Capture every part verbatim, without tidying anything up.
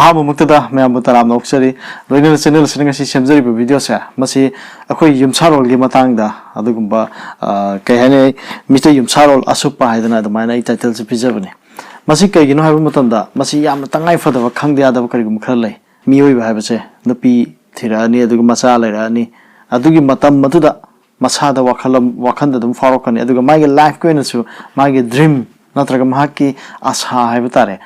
ꯑꯍꯥꯟꯕꯃꯛꯇꯗ ꯃꯌꯥꯝꯕꯨ ꯇꯔꯥꯝꯅ ꯑꯣꯛꯆꯔꯤ꯫ ꯂꯣꯏꯅꯅ ꯆꯦꯅꯦꯜ ꯑꯁꯤꯅ ꯉꯁꯤ ꯁꯦꯝꯖꯔꯤꯕ ꯚꯤꯗꯤꯑꯣꯁꯦ, ꯃꯁꯤ ꯑꯩꯈꯣꯏ ꯌꯨꯝꯁꯥꯔꯣꯜꯒꯤ ꯃꯇꯥꯡꯗ ꯑꯗꯨꯒꯨꯝꯕ, ꯑ, ꯀꯩ ꯍꯥꯏꯅꯤ, ꯃꯤꯇꯩ ꯌꯨꯝꯁꯥꯔꯣꯜ ꯑꯁꯨꯞꯄ ꯍꯥꯏꯗꯅ ꯑꯗꯨꯃꯥꯏꯅ ꯑꯩ ꯇꯥꯏꯇꯜꯁꯦ ꯄꯤꯖꯕꯅꯤ꯫ ꯃꯁꯤ ꯀꯩꯒꯤꯅꯣ ꯍꯥꯏꯕ ꯃꯇꯝꯗ, ꯃꯁꯤ ꯌꯥꯝꯅ ꯇꯉꯥꯏ ꯐꯗꯕ, ꯈꯪꯗ ꯌꯥꯗꯕ ꯀꯔꯤꯒꯨꯝꯕ ꯈꯔ ꯂꯩ꯫ ꯃꯤꯑꯣꯏꯕ ꯍꯥꯏꯕꯁꯦ ꯅꯨꯄꯤ ꯊꯤꯔꯛꯑꯅꯤ, ꯑꯗꯨꯒ ꯃꯆꯥ ꯂꯩꯔꯛꯑꯅꯤ, ꯑꯗꯨꯒꯤ ꯃꯇꯝ ꯑꯗꯨꯗ ꯃꯁꯥꯗ ꯋꯥꯈꯜ ꯑꯃ, ꯋꯥꯈꯜꯗ ꯑꯗꯨꯝ ꯐꯥꯎꯔꯛꯀꯅꯤ꯫ ꯑꯗꯨꯒ ꯃꯥꯒꯤ ꯂꯥꯏꯐꯀꯤ ꯑꯣꯏꯅꯁꯨ ꯃꯥꯒꯤ ꯗ꯭ꯔꯤꯝ ꯅꯠꯇ꯭ꯔꯒ ꯃꯍꯥꯛꯀꯤ ꯑꯁꯥ ꯍꯥꯏꯕ ꯇꯥꯔꯦ,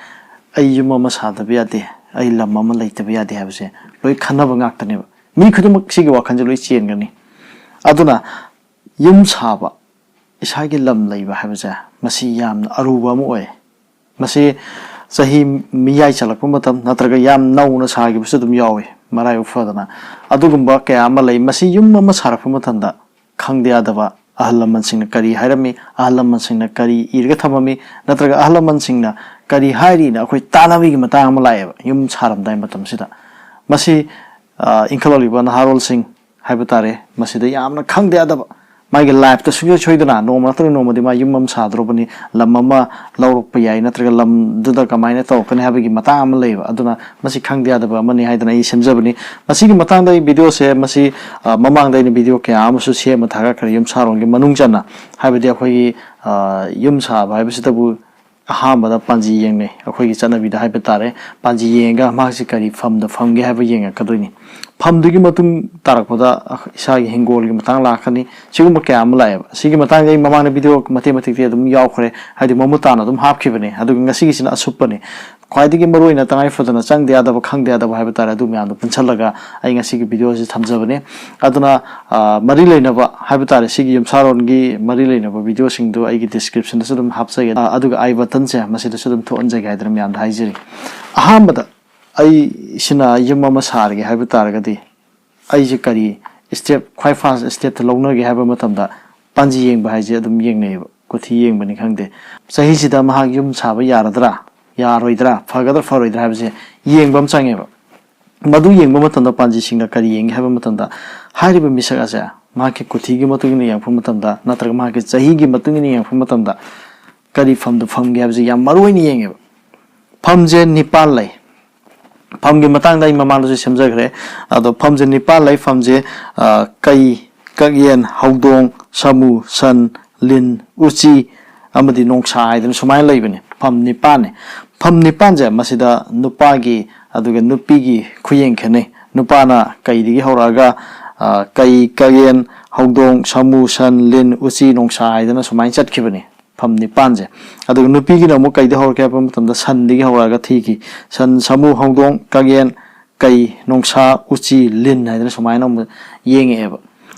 "ꯑꯩ ꯌꯨꯝ ꯑꯃ ꯁꯥꯗꯕ ꯌꯥꯗꯦ, ꯑꯩ ꯂꯝ ꯑꯃ ꯂꯩꯇꯕ ꯌꯥꯗꯦ" ꯍꯥꯏꯕꯁꯦ ꯂꯣꯏ ꯈꯟꯅꯕ ꯉꯥꯛꯇꯅꯦꯕ꯫ ꯃꯤ ꯈꯨꯗꯤꯡꯃꯛ ꯁꯤꯒꯤ ꯋꯥꯈꯜꯁꯦ ꯂꯣꯏ ꯆꯦꯟꯒꯅꯤ꯫ ꯑꯗꯨꯅ ꯌꯨꯝ ꯁꯥꯕ, ꯏꯁꯥꯒꯤ ꯂꯝ ꯂꯩꯕ ꯍꯥꯏꯕꯁꯦ, ꯃꯁꯤ ꯌꯥꯝꯅ ꯑꯔꯨꯕ ꯑꯃ ꯑꯣꯏ꯫ ꯃꯁꯤ ꯆꯍꯤ ꯃꯤꯌꯥꯏ ꯆꯜꯂꯛꯄ ꯃꯇꯝ ꯅꯠꯇ꯭ꯔꯒ ꯌꯥꯝ ꯅꯧꯅ ꯁꯥꯈꯤꯕꯁꯨ ꯑꯗꯨꯝ ꯌꯥꯎꯏ, ꯃꯔꯥꯏꯕꯛ ꯐꯗꯅ꯫ ꯑꯗꯨꯒꯨꯝꯕ ꯀꯌꯥ ꯑꯃ ꯂꯩ꯫ ꯃꯁꯤ ꯌꯨꯝ ꯑꯃ ꯁꯥꯔꯛꯄ ꯃꯇꯝꯗ ꯈꯪꯗ ꯌꯥꯗꯕ ꯑꯍꯜ ꯂꯃꯟꯁꯤꯡꯅ ꯀꯔꯤ ꯍꯥꯏꯔꯝꯃꯤ, ꯑꯍꯜ ꯂꯃꯟꯁꯤꯡꯅ ꯀꯔꯤ ꯏꯔꯒ ꯊꯝꯃꯝꯃꯤ, ꯅꯠꯇ꯭ꯔꯒ ꯑꯍꯜ ꯂꯃꯟꯁꯤꯡꯅ ꯀꯔꯤ ꯍꯥꯏꯔꯤꯅ ꯑꯩꯈꯣꯏ ꯇꯥꯟꯅꯕꯒꯤ ꯃꯇꯥꯡ ꯑꯃ ꯂꯥꯛꯑꯦꯕ ꯌꯨꯝ ꯁꯥꯔꯝꯗꯥꯏ ꯃꯇꯝꯁꯤꯗ꯫ ꯃꯁꯤ, ꯑ, ꯏꯟꯈꯠꯂꯛꯂꯤꯕ ꯅꯍꯥꯔꯣꯜꯁꯤꯡ ꯍꯥꯏꯕ ꯇꯥꯔꯦ, ꯃꯁꯤꯗ ꯌꯥꯝꯅ ꯈꯪꯗ ꯌꯥꯗꯕ, ꯃꯥꯒꯤ ꯂꯥꯏꯐꯇ ꯁꯨꯡꯁꯣꯏ ꯁꯣꯏꯗꯅ ꯅꯣꯡꯃ ꯅꯠꯇ꯭ꯔꯒ ꯅꯣꯡꯃꯗꯤ ꯃꯥ ꯌꯨꯝ ꯑꯃ ꯁꯥꯗ꯭ꯔꯣꯕꯅꯤ, ꯂꯝ ꯑꯃ ꯂꯧꯔꯛꯄ ꯌꯥꯏ, ꯅꯠꯇ꯭ꯔꯒ ꯂꯝꯗꯨꯗ ꯀꯃꯥꯏꯅ ꯇꯧꯔꯛꯀꯅꯤ ꯍꯥꯏꯕꯒꯤ ꯃꯇꯥꯡ ꯑꯃ ꯂꯩꯌꯦꯕ꯫ ꯑꯗꯨꯅ ꯃꯁꯤ ꯈꯪꯗ ꯌꯥꯗꯕ ꯑꯃꯅꯤ ꯍꯥꯏꯗꯅ ꯑꯩ ꯁꯦꯝꯖꯕꯅꯤ꯫ ꯃꯁꯤꯒꯤ ꯃꯇꯥꯡꯗ ꯑꯩ ꯚꯤꯗꯤꯑꯣꯁꯦ, ꯃꯁꯤ, ꯑ, ꯃꯃꯥꯡꯗ ꯑꯩꯅ ꯚꯤꯗꯤꯑꯣ ꯀꯌꯥ ꯑꯃꯁꯨ ꯁꯦꯝꯃ ꯊꯥꯒꯠꯈ꯭ꯔꯦ, ꯌꯨꯝ ꯁꯥꯔꯣꯟꯒꯤ ꯃꯅꯨꯡ ꯆꯟꯅ, ꯍꯥꯏꯕꯗꯤ ꯑꯩꯈꯣꯏꯒꯤ, ꯑ, ꯌꯨꯝ ꯁꯥꯕ ꯍꯥꯏꯕꯁꯤꯗꯕꯨ ꯑꯍꯥꯟꯕꯗ ꯄꯥꯟꯖꯤ ꯌꯦꯡꯅꯩ, ꯑꯩꯈꯣꯏꯒꯤ ꯆꯠꯅꯕꯤꯗ ꯍꯥꯏꯕ ꯇꯥꯔꯦ꯫ ꯄꯥꯟꯖꯤ ꯌꯦꯡꯉꯒ ꯃꯍꯥꯛꯁꯤ ꯀꯔꯤ ꯐꯝꯗ ꯐꯝꯒꯦ ꯍꯥꯏꯕ ꯌꯦꯡꯉꯛꯀꯗꯣꯏꯅꯤ꯫ ꯐꯝꯗꯨꯒꯤ ꯃꯇꯨꯡ ꯇꯥꯔꯛꯄꯗ ꯏꯁꯥꯒꯤ ꯍꯤꯡꯒꯣꯜꯒꯤ ꯃꯇꯥꯡ ꯂꯥꯛꯀꯅꯤ꯫ ꯁꯤꯒꯨꯝꯕ ꯀꯌꯥ ꯑꯃ ꯂꯥꯛꯑꯦꯕ꯫ ꯁꯤꯒꯤ ꯃꯇꯥꯡꯗ ꯑꯩ ꯃꯃꯥꯡꯗ ꯚꯤꯗꯤꯑꯣ ꯃꯇꯦꯛ ꯃꯇꯦꯛꯇꯤ ꯑꯗꯨꯝ ꯌꯥꯎꯈ꯭ꯔꯦ, ꯍꯥꯏꯗꯤ ꯃꯃꯨꯠ ꯇꯥꯅ ꯑꯗꯨꯝ ꯍꯥꯞꯈꯤꯕꯅꯦ꯫ ꯑꯗꯨꯒ ꯉꯁꯤꯒꯤꯁꯤꯅ ꯑꯁꯨꯞꯄꯅꯤ꯫ ꯈ꯭ꯋꯥꯏꯗꯒꯤ ꯃꯔꯨꯑꯣꯏꯅ ꯇꯉꯥꯏ ꯐꯗꯅ ꯆꯪꯗ ꯌꯥꯗꯕ, ꯈꯪꯗ ꯌꯥꯗꯕ ꯍꯥꯏꯕ ꯇꯥꯔꯦ, ꯑꯗꯨ ꯃꯌꯥꯝꯗꯣ ꯄꯨꯟꯁꯜꯂꯒ ꯑꯩ ꯉꯁꯤꯒꯤ ꯚꯤꯗꯤꯑꯣꯁꯤ ꯊꯝꯖꯕꯅꯦ꯫ ꯑꯗꯨꯅ, ꯑ, ꯃꯔꯤ ꯂꯩꯅꯕ ꯍꯥꯏꯕ ꯇꯥꯔꯦ, ꯁꯤꯒꯤ ꯌꯨꯝꯁꯥꯔꯣꯟꯒꯤ ꯃꯔꯤ ꯂꯩꯅꯕ ꯚꯤꯗꯤꯑꯣꯁꯤꯡꯗꯨ ꯑꯩꯒꯤ ꯗꯤꯁꯀ꯭ꯔꯤꯞꯁꯟꯗꯁꯨ ꯑꯗꯨꯝ ꯍꯥꯞꯆꯒꯦ, ꯑ, ꯑꯗꯨꯒ ꯑꯥꯏ ꯕꯇꯟꯁꯦ ꯃꯁꯤꯗꯁꯨ ꯑꯗꯨꯝ ꯊꯣꯛꯍꯟꯖꯒꯦ ꯍꯥꯏꯗꯅ ꯃꯌꯥꯝꯗ ꯍꯥꯏꯖꯔꯤ꯫ ꯑꯍꯥꯟꯕꯗ ꯑꯩꯁꯤꯅ ꯌꯨꯝ ꯑꯃ ꯁꯥꯔꯒꯦ ꯍꯥꯏꯕ ꯇꯥꯔꯒꯗꯤ, ꯑꯩꯁꯦ ꯀꯔꯤ ꯁ꯭ꯇꯦꯞ, ꯈ꯭ꯋꯥꯏ ꯐꯥꯔꯁ ꯁ꯭ꯇꯦꯞꯇ ꯂꯧꯅꯒꯦ ꯍꯥꯏꯕ ꯃꯇꯝꯗ, ꯄꯥꯟꯖꯤ ꯌꯦꯡꯕ ꯍꯥꯏꯁꯦ ꯑꯗꯨꯝ ꯌꯦꯡꯅꯩꯌꯦꯕ꯫ ꯀꯨꯊꯤ ꯌꯦꯡꯕꯅꯤ ꯈꯪꯗꯦ, ꯆꯍꯤꯁꯤꯗ ꯃꯍꯥꯛ ꯌꯨꯝ ꯁꯥꯕ ꯌꯥꯔꯗ꯭ꯔꯥ, ꯌꯥꯔꯣꯏꯗ꯭ꯔꯥ, ꯐꯒꯗ꯭ꯔꯥ ꯐꯔꯣꯏꯗ꯭ꯔꯥ ꯍꯥꯏꯕꯁꯦ ꯌꯦꯡꯕ ꯑꯃ ꯆꯪꯉꯦꯕ꯫ ꯃꯗꯨ ꯌꯦꯡꯕ ꯃꯇꯝꯗ ꯄꯥꯟꯖꯤꯁꯤꯡꯅ ꯀꯔꯤ ꯌꯦꯡꯒꯦ ꯍꯥꯏꯕ ꯃꯇꯝꯗ, ꯍꯥꯏꯔꯤꯕ ꯃꯤꯁꯛ ꯑꯁꯦ ꯃꯍꯥꯛꯀꯤ ꯀꯨꯊꯤꯒꯤ ꯃꯇꯨꯡ ꯏꯟꯅ ꯌꯦꯡꯉꯛꯄ ꯃꯇꯝꯗ, ꯅꯠꯇ꯭ꯔꯒ ꯃꯍꯥꯛꯀꯤ ꯆꯍꯤꯒꯤ ꯃꯇꯨꯡ ꯏꯟꯅ ꯌꯦꯡꯉꯛꯄ ꯃꯇꯝꯗ, ꯀꯔꯤ ꯐꯝꯗ ꯐꯝꯒꯦ ꯍꯥꯏꯕꯁꯤ ꯌꯥꯝ ꯃꯔꯨ ꯑꯣꯏꯅ ꯌꯦꯡꯉꯦꯕ꯫ ꯐꯝꯁꯦ ꯅꯤꯄꯥꯟ ꯂꯩ꯫ ꯐꯝꯒꯤ ꯃꯇꯥꯡꯗ ꯑꯩ ꯃꯃꯥꯡꯗꯁꯨ ꯁꯦꯝꯖꯈ꯭ꯔꯦ꯫ ꯑꯗꯣ ꯐꯝꯁꯦ ꯅꯤꯄꯥꯟ ꯂꯩ꯫ ꯐꯝꯁꯦ, ꯑ, ꯀꯩ, ꯀꯛꯌꯦꯟ, ꯍꯧꯗꯣꯡ, ꯁꯥꯃꯨ, ꯁꯟ, ꯂꯤꯟ, ꯎꯆꯤ ꯑꯃꯗꯤ ꯅꯣꯡꯁꯥ ꯍꯥꯏꯗꯅ ꯁꯨꯃꯥꯏꯅ ꯂꯩꯕꯅꯤ꯫ ꯐꯝ ꯅꯤꯄꯥꯟꯅꯦ꯫ ꯐꯝ ꯅꯤꯄꯥꯟꯁꯦ ꯃꯁꯤꯗ ꯅꯨꯄꯥꯒꯤ ꯑꯗꯨꯒ ꯅꯨꯄꯤꯒꯤ ꯈꯨꯌꯦꯡ ꯈꯦꯠꯅꯩ꯫ ꯅꯨꯄꯥꯅ ꯀꯩꯗꯒꯤ ꯍꯧꯔꯛꯑꯒ, ꯑ, ꯀꯩ, ꯀꯛꯌꯦꯟ, ꯍꯧꯗꯣꯡ, ꯁꯥꯃꯨ, ꯁꯟ, ꯂꯤꯟ, ꯎꯆꯤ, ꯅꯣꯡꯁꯥ ꯍꯥꯏꯗꯅ ꯁꯨꯃꯥꯏꯅ ꯆꯠꯈꯤꯕꯅꯤ꯫ ꯐꯝ ꯅꯤꯄꯥꯟꯁꯦ꯫ ꯑꯗꯨꯒ ꯅꯨꯄꯤꯒꯤꯅ ꯑꯃꯨꯛ ꯀꯩꯗ ꯍꯧꯔꯛꯀꯦ ꯍꯥꯏꯕ ꯃꯇꯝꯗ ꯁꯟꯗꯒꯤ ꯍꯧꯔꯛꯑꯒ ꯊꯤꯈꯤ꯫ ꯁꯟ, ꯁꯥꯃꯨ, ꯍꯧꯗꯣꯡ, ꯀꯛꯌꯦꯟ, ꯀꯩ, ꯅꯣꯡꯁꯥ, ꯎꯆꯤ, ꯂꯤꯟ ꯍꯥꯏꯗꯅ ꯁꯨꯃꯥꯏꯅ ꯑꯃꯨꯛ ꯌꯦꯡꯉꯛꯑꯦꯕ꯫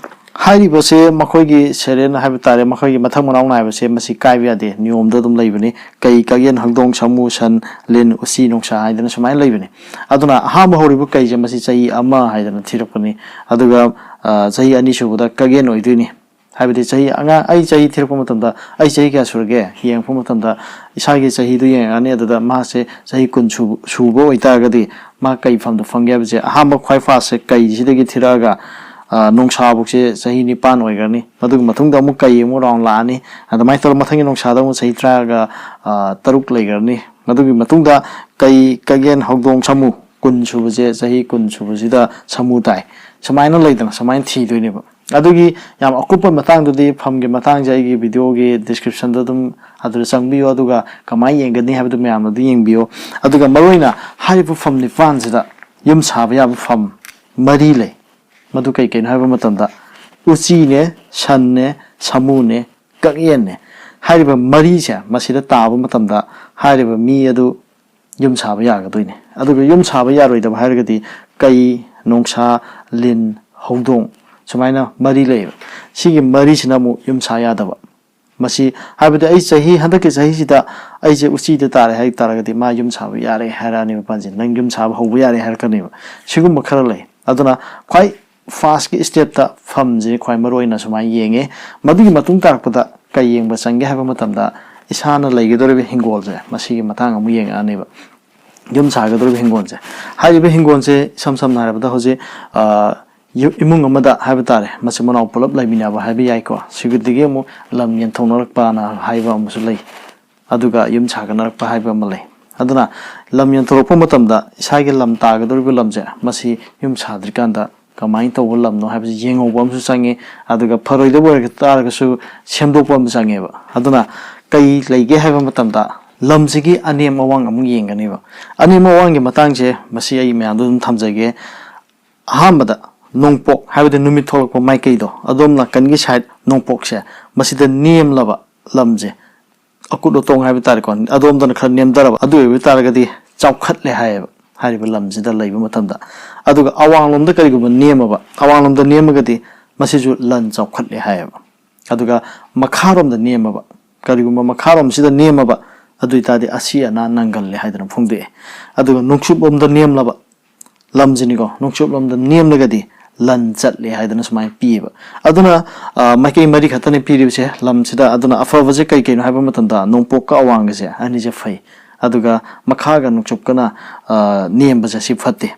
ꯍꯥꯏꯔꯤꯕꯁꯦ ꯃꯈꯣꯏꯒꯤ serial ꯍꯥꯏꯕ ꯇꯥꯔꯦ, ꯃꯈꯣꯏꯒꯤ ꯃꯊꯪ ꯃꯅꯥꯎ ꯅꯥꯏꯕꯁꯦ ꯃꯁꯤ ꯀꯥꯏꯕ ꯌꯥꯗꯦ, ꯅꯤꯌꯣꯝꯗ ꯑꯗꯨꯝ ꯂꯩꯕꯅꯤ꯫ ꯀꯩ, ꯀꯛꯌꯦꯟ, ꯍꯧꯗꯣꯡ, ꯁꯥꯃꯨ, ꯁꯟ, ꯂꯤꯟ, ꯎꯆꯤ, ꯅꯣꯡꯁꯥ ꯍꯥꯏꯗꯅ ꯁꯨꯃꯥꯏꯅ ꯂꯩꯕꯅꯤ꯫ ꯑꯗꯨꯅ ꯑꯍꯥꯟꯕ ꯍꯧꯔꯤꯕ ꯀꯩꯁꯦ ꯃꯁꯤ ꯆꯍꯤ ꯑꯃ ꯍꯥꯏꯗꯅ ꯊꯤꯔꯛꯄꯅꯤ꯫ ꯑꯗꯨꯒ, ꯑ, ꯆꯍꯤ ꯑꯅꯤꯁꯨꯕꯗ ꯀꯛꯌꯦꯟ ꯑꯣꯏꯗꯣꯏꯅꯤ꯫ ꯍꯥꯏꯕꯗꯤ ꯆꯍꯤ ꯑꯉꯥꯡ, ꯑꯩ ꯆꯍꯤ ꯊꯤꯔꯛꯄ ꯃꯇꯝꯗ ꯑꯩ ꯆꯍꯤ ꯀꯌꯥ ꯁꯨꯔꯒꯦ ꯌꯦꯡꯉꯛꯄ ꯃꯇꯝꯗ ꯏꯁꯥꯒꯤ ꯆꯍꯤꯗꯨ ꯌꯦꯡꯉꯛꯑꯅꯤ꯫ ꯑꯗꯨꯗ ꯃꯍꯥꯛꯁꯦ ꯆꯍꯤ ꯀꯨꯟ ꯁꯨꯕ, ꯁꯨꯕ ꯑꯣꯏꯇꯥꯔꯒꯗꯤ ꯃꯥ ꯀꯩ ꯐꯝꯗ ꯐꯝꯒꯦ ꯍꯥꯏꯕꯁꯦ ꯑꯍꯥꯟꯕ ꯈ꯭ꯋꯥꯏ first ꯁꯦ ꯀꯩꯁꯤꯗꯒꯤ ꯊꯤꯔꯛꯑꯒ, ꯑ, ꯅꯣꯡꯁꯥꯕꯨꯛꯁꯦ ꯆꯍꯤ ꯅꯤꯄꯥꯟ ꯑꯣꯏꯈ꯭ꯔꯅꯤ꯫ ꯃꯗꯨꯒꯤ ꯃꯇꯨꯡꯗ ꯑꯃꯨꯛ ꯀꯩ ꯑꯃꯨꯛ round ꯂꯥꯛꯑꯅꯤ꯫ ꯑꯗꯨꯃꯥꯏꯅ ꯇꯧꯔꯒ ꯃꯊꯪꯒꯤ ꯅꯣꯡꯁꯥꯗ ꯑꯃꯨꯛ ꯆꯍꯤ ꯇꯔꯥꯒ, ꯑ, ꯇꯔꯨꯛ ꯂꯩꯈ꯭ꯔꯅꯤ꯫ ꯃꯗꯨꯒꯤ ꯃꯇꯨꯡꯗ ꯀꯩ, ꯀꯛꯌꯦꯟ, ꯍꯧꯗꯣꯡ, ꯁꯥꯃꯨ, ꯀꯨꯟ ꯁꯨꯕꯁꯦ, ꯆꯍꯤ ꯀꯨꯟ ꯁꯨꯕꯁꯤꯗ ꯁꯥꯃꯨ ꯇꯥꯏ꯫ ꯁꯨꯃꯥꯏꯅ ꯂꯩꯗꯅ, ꯁꯨꯃꯥꯏꯅ ꯊꯤꯗꯣꯏꯅꯦꯕ꯫ ꯑꯗꯨꯒꯤ ꯌꯥꯝ ꯑꯀꯨꯞꯄ ꯃꯇꯥꯡꯗꯨꯗꯤ ꯐꯝꯒꯤ ꯃꯇꯥꯡꯁꯦ ꯑꯩꯒꯤ video ꯒꯤ description ꯗ ꯑꯗꯨꯝ ꯑꯗꯨꯗ ꯆꯪꯕꯤꯌꯨ, ꯑꯗꯨꯒ ꯀꯃꯥꯏꯅ ꯌꯦꯡꯒꯅꯤ ꯍꯥꯏꯕꯗꯨ ꯃꯌꯥꯝꯅ ꯑꯗꯨ ꯌꯦꯡꯕꯤꯌꯨ꯫ ꯑꯗꯨꯒ ꯃꯔꯨꯑꯣꯏꯅ ꯍꯥꯏꯔꯤꯕ ꯐꯝ ꯅꯤꯄꯥꯟꯁꯤꯗ ꯌꯨꯝ ꯁꯥꯕ ꯌꯥꯕ ꯐꯝ ꯃꯔꯤ ꯂꯩ꯫ ꯃꯗꯨ ꯀꯩ ꯀꯩꯅꯣ ꯍꯥꯏꯕ ꯃꯇꯝꯗ ꯎꯆꯤꯅꯦ, ꯁꯟꯅꯦ, ꯁꯥꯃꯨꯅꯦ, ꯀꯛꯌꯦꯟꯅꯦ꯫ ꯍꯥꯏꯔꯤꯕ ꯃꯔꯤꯁꯦ ꯃꯁꯤꯗ ꯇꯥꯕ ꯃꯇꯝꯗ ꯍꯥꯏꯔꯤꯕ ꯃꯤ ꯑꯗꯨ ꯌꯨꯝ ꯁꯥꯕ ꯌꯥꯒꯗꯣꯏꯅꯦ꯫ ꯑꯗꯨꯒ ꯌꯨꯝ ꯁꯥꯕ ꯌꯥꯔꯣꯏꯗꯕ ꯍꯥꯏꯔꯒꯗꯤ ꯀꯩ, ꯅꯣꯡꯁꯥ, ꯂꯤꯟ, ꯍꯧꯗꯣꯡ, ꯁꯨꯃꯥꯏꯅ ꯃꯔꯤ ꯂꯩꯌꯦꯕ꯫ ꯁꯤꯒꯤ ꯃꯔꯤꯁꯤꯅ ꯑꯃꯨꯛ ꯌꯨꯝ ꯁꯥ ꯌꯥꯗꯕ꯫ ꯃꯁꯤ ꯍꯥꯏꯕꯗꯤ ꯑꯩ ꯆꯍꯤ, ꯍꯟꯗꯛꯀꯤ ꯆꯍꯤꯁꯤꯗ ꯑꯩꯁꯦ ꯎꯆꯤꯗ ꯇꯥꯔꯦ ꯍꯥꯏ ꯇꯥꯔꯒꯗꯤ ꯃꯥ ꯌꯨꯝ ꯁꯥꯕ ꯌꯥꯔꯦ ꯍꯥꯏꯔꯛꯑꯅꯦꯕ ꯄꯥꯟꯁꯦ, "ꯅꯪ ꯌꯨꯝ ꯁꯥꯕ ꯍꯧꯕ ꯌꯥꯔꯦ" ꯍꯥꯏꯔꯛꯀꯅꯦꯕ꯫ ꯁꯤꯒꯨꯝꯕ ꯈꯔ ꯂꯩ꯫ ꯑꯗꯨꯅ ꯈ꯭ꯋꯥꯏ first ꯀꯤ step ꯇ ꯐꯝꯁꯦ ꯈ꯭ꯋꯥꯏ ꯃꯔꯨ ꯑꯣꯏꯅ ꯁꯨꯃꯥꯏꯅ ꯌꯦꯡꯉꯦ꯫ ꯃꯗꯨꯒꯤ ꯃꯇꯨꯡ ꯇꯥꯔꯛꯄꯗ ꯀꯩ ꯌꯦꯡꯕ ꯆꯪꯒꯦ ꯍꯥꯏꯕ ꯃꯇꯝꯗ ꯏꯁꯥꯅ ꯂꯩꯒꯗꯧꯔꯤꯕ ꯍꯤꯡꯒꯣꯜꯁꯦ, ꯃꯁꯤꯒꯤ ꯃꯇꯥꯡ ꯑꯃꯨꯛ ꯌꯦꯡꯉꯛꯑꯅꯦꯕ꯫ ꯌꯨꯝ ꯁꯥꯒꯗꯧꯔꯤꯕ ꯍꯤꯡꯒꯣꯜꯁꯦ, ꯍꯥꯏꯔꯤꯕ ꯍꯤꯡꯒꯣꯜꯁꯦ ꯏꯁꯝ ꯁꯝꯅ ꯍꯥꯏꯔꯕꯗ ꯍꯧꯖꯤꯛ, ꯑ, ꯌꯨ-, ꯏꯃꯨꯡ ꯑꯃꯗ ꯍꯥꯏꯕ ꯇꯥꯔꯦ, ꯃꯆꯤꯟ ꯃꯅꯥꯎ ꯄꯨꯂꯞ ꯂꯩꯃꯤꯟꯅꯕ ꯍꯥꯏꯕ ꯌꯥꯏꯀꯣ꯫ ꯁꯤꯒꯤꯗꯒꯤ ꯑꯃꯨꯛ ꯂꯝ ꯌꯦꯟꯊꯣꯛꯅꯔꯛꯄꯅ ꯍꯥꯏꯕ ꯑꯃꯁꯨ ꯂꯩ, ꯑꯗꯨꯒ ꯌꯨꯝ ꯁꯥꯒꯠꯅꯔꯛꯄ ꯍꯥꯏꯕ ꯑꯃ ꯂꯩ꯫ ꯑꯗꯨꯅ ꯂꯝ ꯌꯦꯟꯊꯣꯔꯛꯄ ꯃꯇꯝꯗ ꯏꯁꯥꯒꯤ ꯂꯝ ꯇꯥꯒꯗꯧꯔꯤꯕ ꯂꯝꯁꯦ, ꯃꯁꯤ ꯌꯨꯝ ꯁꯥꯗ꯭ꯔꯤꯀꯥꯟꯗ ꯀꯃꯥꯏꯅ ꯇꯧꯕ ꯂꯝꯅꯣ ꯍꯥꯏꯕꯁꯤ ꯌꯦꯡꯍꯧꯕ ꯑꯃꯁꯨ ꯆꯪꯉꯤ꯫ ꯑꯗꯨꯒ ꯐꯔꯣꯏꯗꯕ ꯑꯣꯏꯔꯒ ꯇꯥꯔꯒꯁꯨ ꯁꯦꯝꯗꯣꯛꯄ ꯑꯃ ꯆꯪꯉꯦꯕ꯫ ꯑꯗꯨꯅ ꯀꯩ ꯂꯩꯒꯦ ꯍꯥꯏꯕ ꯃꯇꯝꯗ ꯂꯝꯁꯤꯒꯤ ꯑꯅꯦꯝ ꯑꯋꯥꯡ ꯑꯃꯨꯛ ꯌꯦꯡꯒꯅꯦꯕ꯫ ꯑꯅꯦꯝ ꯑꯋꯥꯡꯒꯤ ꯃꯇꯥꯡꯁꯦ ꯃꯁꯤ ꯑꯩ ꯃꯌꯥꯝꯗ ꯑꯗꯨꯝ ꯊꯝꯖꯒꯦ꯫ ꯑꯍꯥꯟꯕꯗ ꯅꯣꯡꯄꯣꯛ, ꯍꯥꯏꯕꯗꯤ ꯅꯨꯃꯤꯠ ꯊꯣꯛꯂꯛꯄ ꯃꯥꯏꯀꯩꯗꯣ, ꯑꯗꯣꯝ ꯅꯥꯀꯟꯒꯤ ꯁꯥꯏꯠ ꯅꯣꯡꯄꯣꯛꯁꯦ, ꯃꯁꯤꯗ ꯅꯦꯝꯂꯕ ꯂꯝꯁꯦ, ꯑꯀꯨꯠ ꯑꯇꯣꯡ ꯍꯥꯏꯕ ꯇꯥꯔꯦꯀꯣ, ꯑꯗꯣꯝꯗꯅ ꯈꯔ ꯅꯦꯝꯊꯔꯕ, ꯑꯗꯨ ꯑꯣꯏꯕ ꯇꯥꯔꯒꯗꯤ ꯆꯥꯎꯈꯠꯂꯦ ꯍꯥꯏꯌꯦꯕ ꯍꯥꯏꯔꯤꯕ ꯂꯝꯁꯤꯗ ꯂꯩꯕ ꯃꯇꯝꯗ꯫ ꯑꯗꯨꯒ ꯑꯋꯥꯡꯂꯣꯝꯗ ꯀꯔꯤꯒꯨꯝꯕ ꯅꯦꯝꯃꯕ, ꯑꯋꯥꯡꯂꯣꯝꯗ ꯅꯦꯝꯃꯒꯗꯤ ꯃꯁꯤꯁꯨ ꯂꯟ ꯆꯥꯎꯈꯠꯂꯦ ꯍꯥꯏꯌꯦꯕ꯫ ꯑꯗꯨꯒ ꯃꯈꯥꯔꯣꯝꯗ ꯅꯦꯝꯃꯕ, ꯀꯔꯤꯒꯨꯝꯕ ꯃꯈꯥꯔꯣꯝꯁꯤꯗ ꯅꯦꯝꯃꯕ, ꯑꯗꯨ ꯑꯣꯏꯇꯥꯔꯗꯤ ꯑꯁꯤ ꯑꯅꯥ ꯅꯪꯒꯜꯂꯦ ꯍꯥꯏꯗꯅ ꯐꯣꯡꯗꯣꯛꯑꯦ꯫ ꯑꯗꯨꯒ ꯅꯣꯡꯆꯨꯞꯂꯣꯝꯗ ꯅꯦꯝꯂꯕ ꯂꯝꯁꯤꯅꯤꯀꯣ, ꯅꯣꯡꯆꯨꯞꯂꯣꯝꯗ ꯅꯦꯝꯂꯒꯗꯤ ꯂꯟ ꯆꯠꯂꯦ ꯍꯥꯏꯗꯅ ꯁꯨꯃꯥꯏꯅ ꯄꯤꯌꯦꯕ꯫ ꯑꯗꯨꯅ ꯑ, ꯃꯥꯏꯀꯩ ꯃꯔꯤ ꯈꯛꯇꯅꯤ ꯄꯤꯔꯤꯕꯁꯦ ꯂꯝꯁꯤꯗ꯫ ꯑꯗꯨꯅ ꯑꯐꯕꯁꯦ ꯀꯩ ꯀꯩꯅꯣ ꯍꯥꯏꯕ ꯃꯇꯝꯗ ꯅꯣꯡꯄꯣꯛꯀ ꯑꯋꯥꯡꯒꯁꯦ ꯑꯅꯤꯁꯦ ꯐꯩ, ꯑꯗꯨꯒ ꯃꯈꯥꯒ ꯅꯣꯡꯆꯨꯞꯀꯅ ꯑ, ꯅꯦꯝꯕꯁꯦ ꯁꯤ ꯐꯠꯇꯦ꯫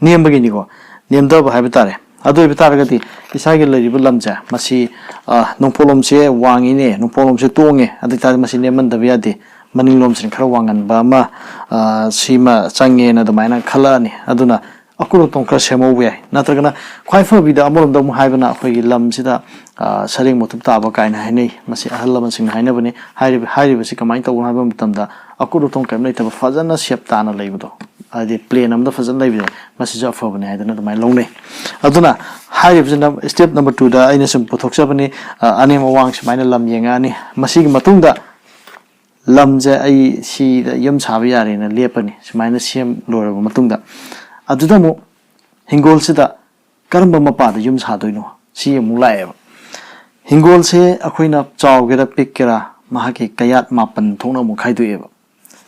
ꯅꯦꯝꯕꯒꯤꯅꯤꯀꯣ, ꯅꯦꯝꯊꯕ ꯍꯥꯏꯕ ꯇꯥꯔꯦ꯫ ꯑꯗꯨ ꯑꯣꯏꯕ ꯇꯥꯔꯒꯗꯤ ꯏꯁꯥꯒꯤ ꯂꯩꯔꯤꯕ ꯂꯝꯁꯦ, ꯃꯁꯤ ꯑ, ꯅꯣꯡꯄꯣꯛꯂꯣꯝꯁꯦ ꯋꯥꯡꯉꯤꯅꯦ, ꯅꯣꯡꯄꯣꯛꯂꯣꯝꯁꯦ ꯇꯣꯡꯉꯦ, ꯑꯗꯨ ꯑꯣꯏꯇꯥꯔꯗꯤ ꯃꯁꯤ ꯅꯦꯝꯍꯟꯗꯕ ꯌꯥꯗꯦ꯫ ꯃꯅꯤꯡꯂꯣꯝꯁꯤꯅ ꯈꯔ ꯋꯥꯡꯍꯟꯕ ꯑꯃ, ꯑ, ꯁꯤꯃ ꯆꯪꯉꯦꯅ ꯑꯗꯨꯃꯥꯏꯅ ꯈꯜꯂꯛꯑꯅꯤ꯫ ꯑꯗꯨꯅ ꯑꯀꯨꯠ ꯑꯇꯣꯡ ꯈꯔ ꯁꯦꯝꯍꯧꯕ ꯌꯥꯏ꯫ ꯅꯠꯇ꯭ꯔꯒꯅ ꯈ꯭ꯋꯥꯏ ꯐꯕꯤꯗ ꯑꯃꯔꯣꯝꯗ ꯑꯃꯨꯛ ꯍꯥꯏꯕꯅ ꯑꯩꯈꯣꯏꯒꯤ ꯂꯝꯁꯤꯗ, ꯑ, ꯁꯔꯦꯡ ꯃꯇꯨꯞ ꯇꯥꯕ ꯀꯥꯏꯅ ꯍꯥꯏꯅꯩ꯫ ꯃꯁꯤ ꯑꯍꯜ ꯂꯃꯟꯁꯤꯡꯅ ꯍꯥꯏꯅꯕꯅꯤ꯫ ꯍꯥꯏꯔꯤꯕ, ꯍꯥꯏꯔꯤꯕꯁꯤ ꯀꯃꯥꯏꯅ ꯇꯧꯕꯅꯣ ꯍꯥꯏꯕ ꯃꯇꯝꯗ ꯑꯀꯨꯠ ꯑꯇꯣꯡ ꯀꯔꯤꯝ ꯂꯩꯇꯕ ꯐꯖꯅ ꯁꯦꯞ ꯇꯥꯅ ꯂꯩꯕꯗꯣ, ꯍꯥꯏꯗꯤ ꯄ꯭ꯂꯦꯟ ꯑꯃꯗ ꯐꯖꯅ ꯂꯩꯕꯁꯦ, ꯃꯁꯤꯁꯨ ꯑꯐꯕꯅꯤ ꯍꯥꯏꯗꯅ ꯑꯗꯨꯃꯥꯏꯅ ꯂꯧꯅꯩ꯫ ꯑꯗꯨꯅ ꯍꯥꯏꯔꯤꯕꯁꯤꯅ step number two ꯗ ꯑꯩꯅ ꯁꯨꯝ ꯄꯨꯊꯣꯛꯆꯕꯅꯤ꯫ ꯑ, ꯑꯅꯦꯝ ꯑꯋꯥꯡ ꯁꯨꯃꯥꯏꯅ ꯂꯝ ꯌꯦꯡꯉꯛꯑꯅꯤ꯫ ꯃꯁꯤꯒꯤ ꯃꯇꯨꯡꯗ ꯂꯝꯁꯦ ꯑꯩ ꯁꯤꯗ ꯌꯨꯝ ꯁꯥꯕ ꯌꯥꯔꯦꯅ ꯂꯦꯞꯄꯅꯤ꯫ ꯁꯨꯃꯥꯏꯅ ꯁꯦꯝ ꯂꯣꯏꯔꯕ ꯃꯇꯨꯡꯗ, ꯑꯗꯨꯗ ꯑꯃꯨꯛ ꯍꯤꯡꯒꯣꯜꯁꯤꯗ ꯀꯔꯝꯕ ꯃꯄꯥꯗ ꯌꯨꯝ ꯁꯥꯗꯣꯏꯅꯣ, ꯁꯤ ꯑꯃꯨꯛ ꯂꯥꯛꯑꯦꯕ꯫ ꯍꯤꯡꯒꯣꯜꯁꯦ ꯑꯩꯈꯣꯏꯅ ꯆꯥꯎꯒꯦꯔꯥ ꯄꯤꯛꯀꯦꯔꯥ, ꯃꯍꯥꯛꯀꯤ ꯀꯌꯥꯠ ꯃꯥꯄꯟ ꯊꯣꯛꯅ ꯑꯃꯨꯛ ꯈꯥꯏꯗꯣꯛꯑꯦꯕ꯫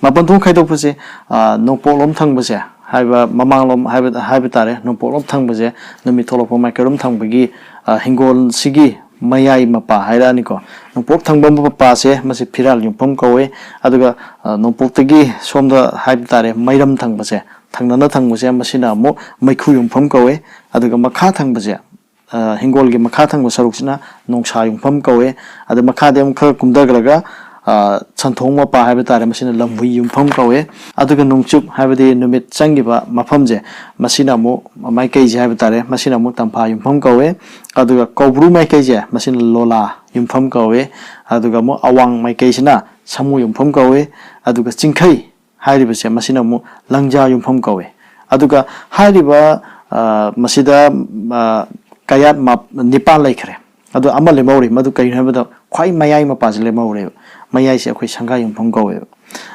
ꯃꯥꯄꯟ ꯊꯣꯛꯅ ꯈꯥꯏꯗꯣꯛꯄꯁꯦ, ꯑ, ꯅꯣꯡꯄꯣꯛꯂꯣꯝ ꯊꯪꯕꯁꯦ, ꯍꯥꯏꯕ ꯃꯃꯥꯡꯂꯣꯝ ꯍꯥꯏꯕ, ꯍꯥꯏꯕ ꯇꯥꯔꯦ, ꯅꯣꯡꯄꯣꯛꯂꯣꯝ ꯊꯪꯕꯁꯦ, ꯅꯨꯃꯤꯠ ꯊꯣꯛꯂꯛꯄ ꯃꯥꯏꯀꯩꯔꯣꯝ ꯊꯪꯕꯒꯤ, ꯑ, ꯍꯤꯡꯒꯣꯜꯁꯤꯒꯤ ꯃꯌꯥꯏ ꯃꯄꯥ ꯍꯥꯏꯔꯛꯑꯅꯤꯀꯣ꯫ ꯅꯣꯡꯄꯣꯛ ꯊꯪꯕ ꯃꯄꯥꯁꯦ, ꯃꯁꯤ ꯐꯤꯔꯥꯜ ꯌꯨꯝꯐꯝ ꯀꯧꯋꯦ꯫ ꯑꯗꯨꯒ, ꯑ, ꯅꯣꯡꯄꯣꯛꯇꯒꯤ ꯁꯣꯝꯗ ꯍꯥꯏꯕ ꯇꯥꯔꯦ, ꯃꯩꯔꯝ ꯊꯪꯕꯁꯦ, ꯊꯪꯅꯅ ꯊꯪꯕꯁꯦ, ꯃꯁꯤꯅ ꯑꯃꯨꯛ ꯃꯩꯈꯨ ꯌꯨꯝꯐꯝ ꯀꯧꯋꯦ꯫ ꯑꯗꯨꯒ ꯃꯈꯥ ꯊꯪꯕꯁꯦ, ꯑ, ꯍꯤꯡꯒꯣꯜꯒꯤ ꯃꯈꯥ ꯊꯪꯕ ꯁꯔꯨꯛꯁꯤꯅ ꯅꯣꯡꯁꯥ ꯌꯨꯡꯐꯝ ꯀꯧꯋꯦ꯫ ꯑꯗ ꯃꯈꯥꯗꯤ ꯑꯃꯨꯛ ꯈꯔ ꯀꯨꯝꯊꯈ꯭ꯔꯒ, ꯁꯟꯊꯣꯡ ꯃꯄꯥ ꯍꯥꯏꯕ ꯇꯥꯔꯦ, ꯃꯁꯤꯅ ꯂꯝꯍꯨꯏ ꯌꯨꯝꯐꯝ ꯀꯧꯋꯦ꯫ ꯑꯗꯨꯒ ꯅꯣꯡꯆꯨꯞ ꯍꯥꯏꯕꯗꯤ ꯅꯨꯃꯤꯠ ꯆꯪꯈꯤꯕ ꯃꯐꯝꯁꯦ, ꯃꯁꯤꯅ ꯑꯃꯨꯛ, ꯃꯥꯏꯀꯩꯁꯦ ꯍꯥꯏꯕ ꯇꯥꯔꯦ, ꯃꯁꯤꯅ ꯑꯃꯨꯛ ꯇꯝꯐꯥ ꯌꯨꯝꯐꯝ ꯀꯧꯋꯦ꯫ ꯑꯗꯨꯒ ꯀꯧꯕ꯭ꯔꯨ ꯃꯥꯏꯀꯩꯁꯦ, ꯃꯁꯤꯅ ꯂꯣꯂꯥ ꯌꯨꯝꯐꯝ ꯀꯧꯋꯦ꯫ ꯑꯗꯨꯒ ꯑꯃꯨꯛ ꯑꯋꯥꯡ ꯃꯥꯏꯀꯩꯁꯤꯅ ꯁꯥꯃꯨ ꯌꯨꯝꯐꯝ ꯀꯧꯋꯦ꯫ ꯑꯗꯨꯒ ꯆꯤꯡꯈꯩ ꯍꯥꯏꯔꯤꯕꯁꯦ, ꯃꯁꯤꯅ ꯑꯃꯨꯛ ꯂꯪꯖꯥ ꯌꯨꯝꯐꯝ ꯀꯧꯋꯦ꯫ ꯑꯗꯨꯒ ꯍꯥꯏꯔꯤꯕ, ꯑ, ꯃꯁꯤꯗ, ꯑ, ꯀꯌꯥꯠ ꯃꯥꯞ-, ꯅꯤꯄꯥꯟ ꯂꯩꯈ꯭ꯔꯦ꯫ ꯑꯗꯨ ꯑꯃ ꯂꯦꯝꯍꯧꯔꯤ, ꯃꯗꯨ ꯀꯔꯤꯅꯣ ꯍꯥꯏꯕꯗ ꯈ꯭ꯋꯥꯏ ꯃꯌꯥꯏ ꯃꯄꯥꯁꯤ ꯂꯦꯝꯍꯧꯔꯦꯕ꯫ ꯃꯌꯥꯏꯁꯦ ꯑꯩꯈꯣꯏ ꯁꯪꯒꯥ ꯌꯨꯝꯐꯝ ꯀꯧꯋꯦꯕ꯫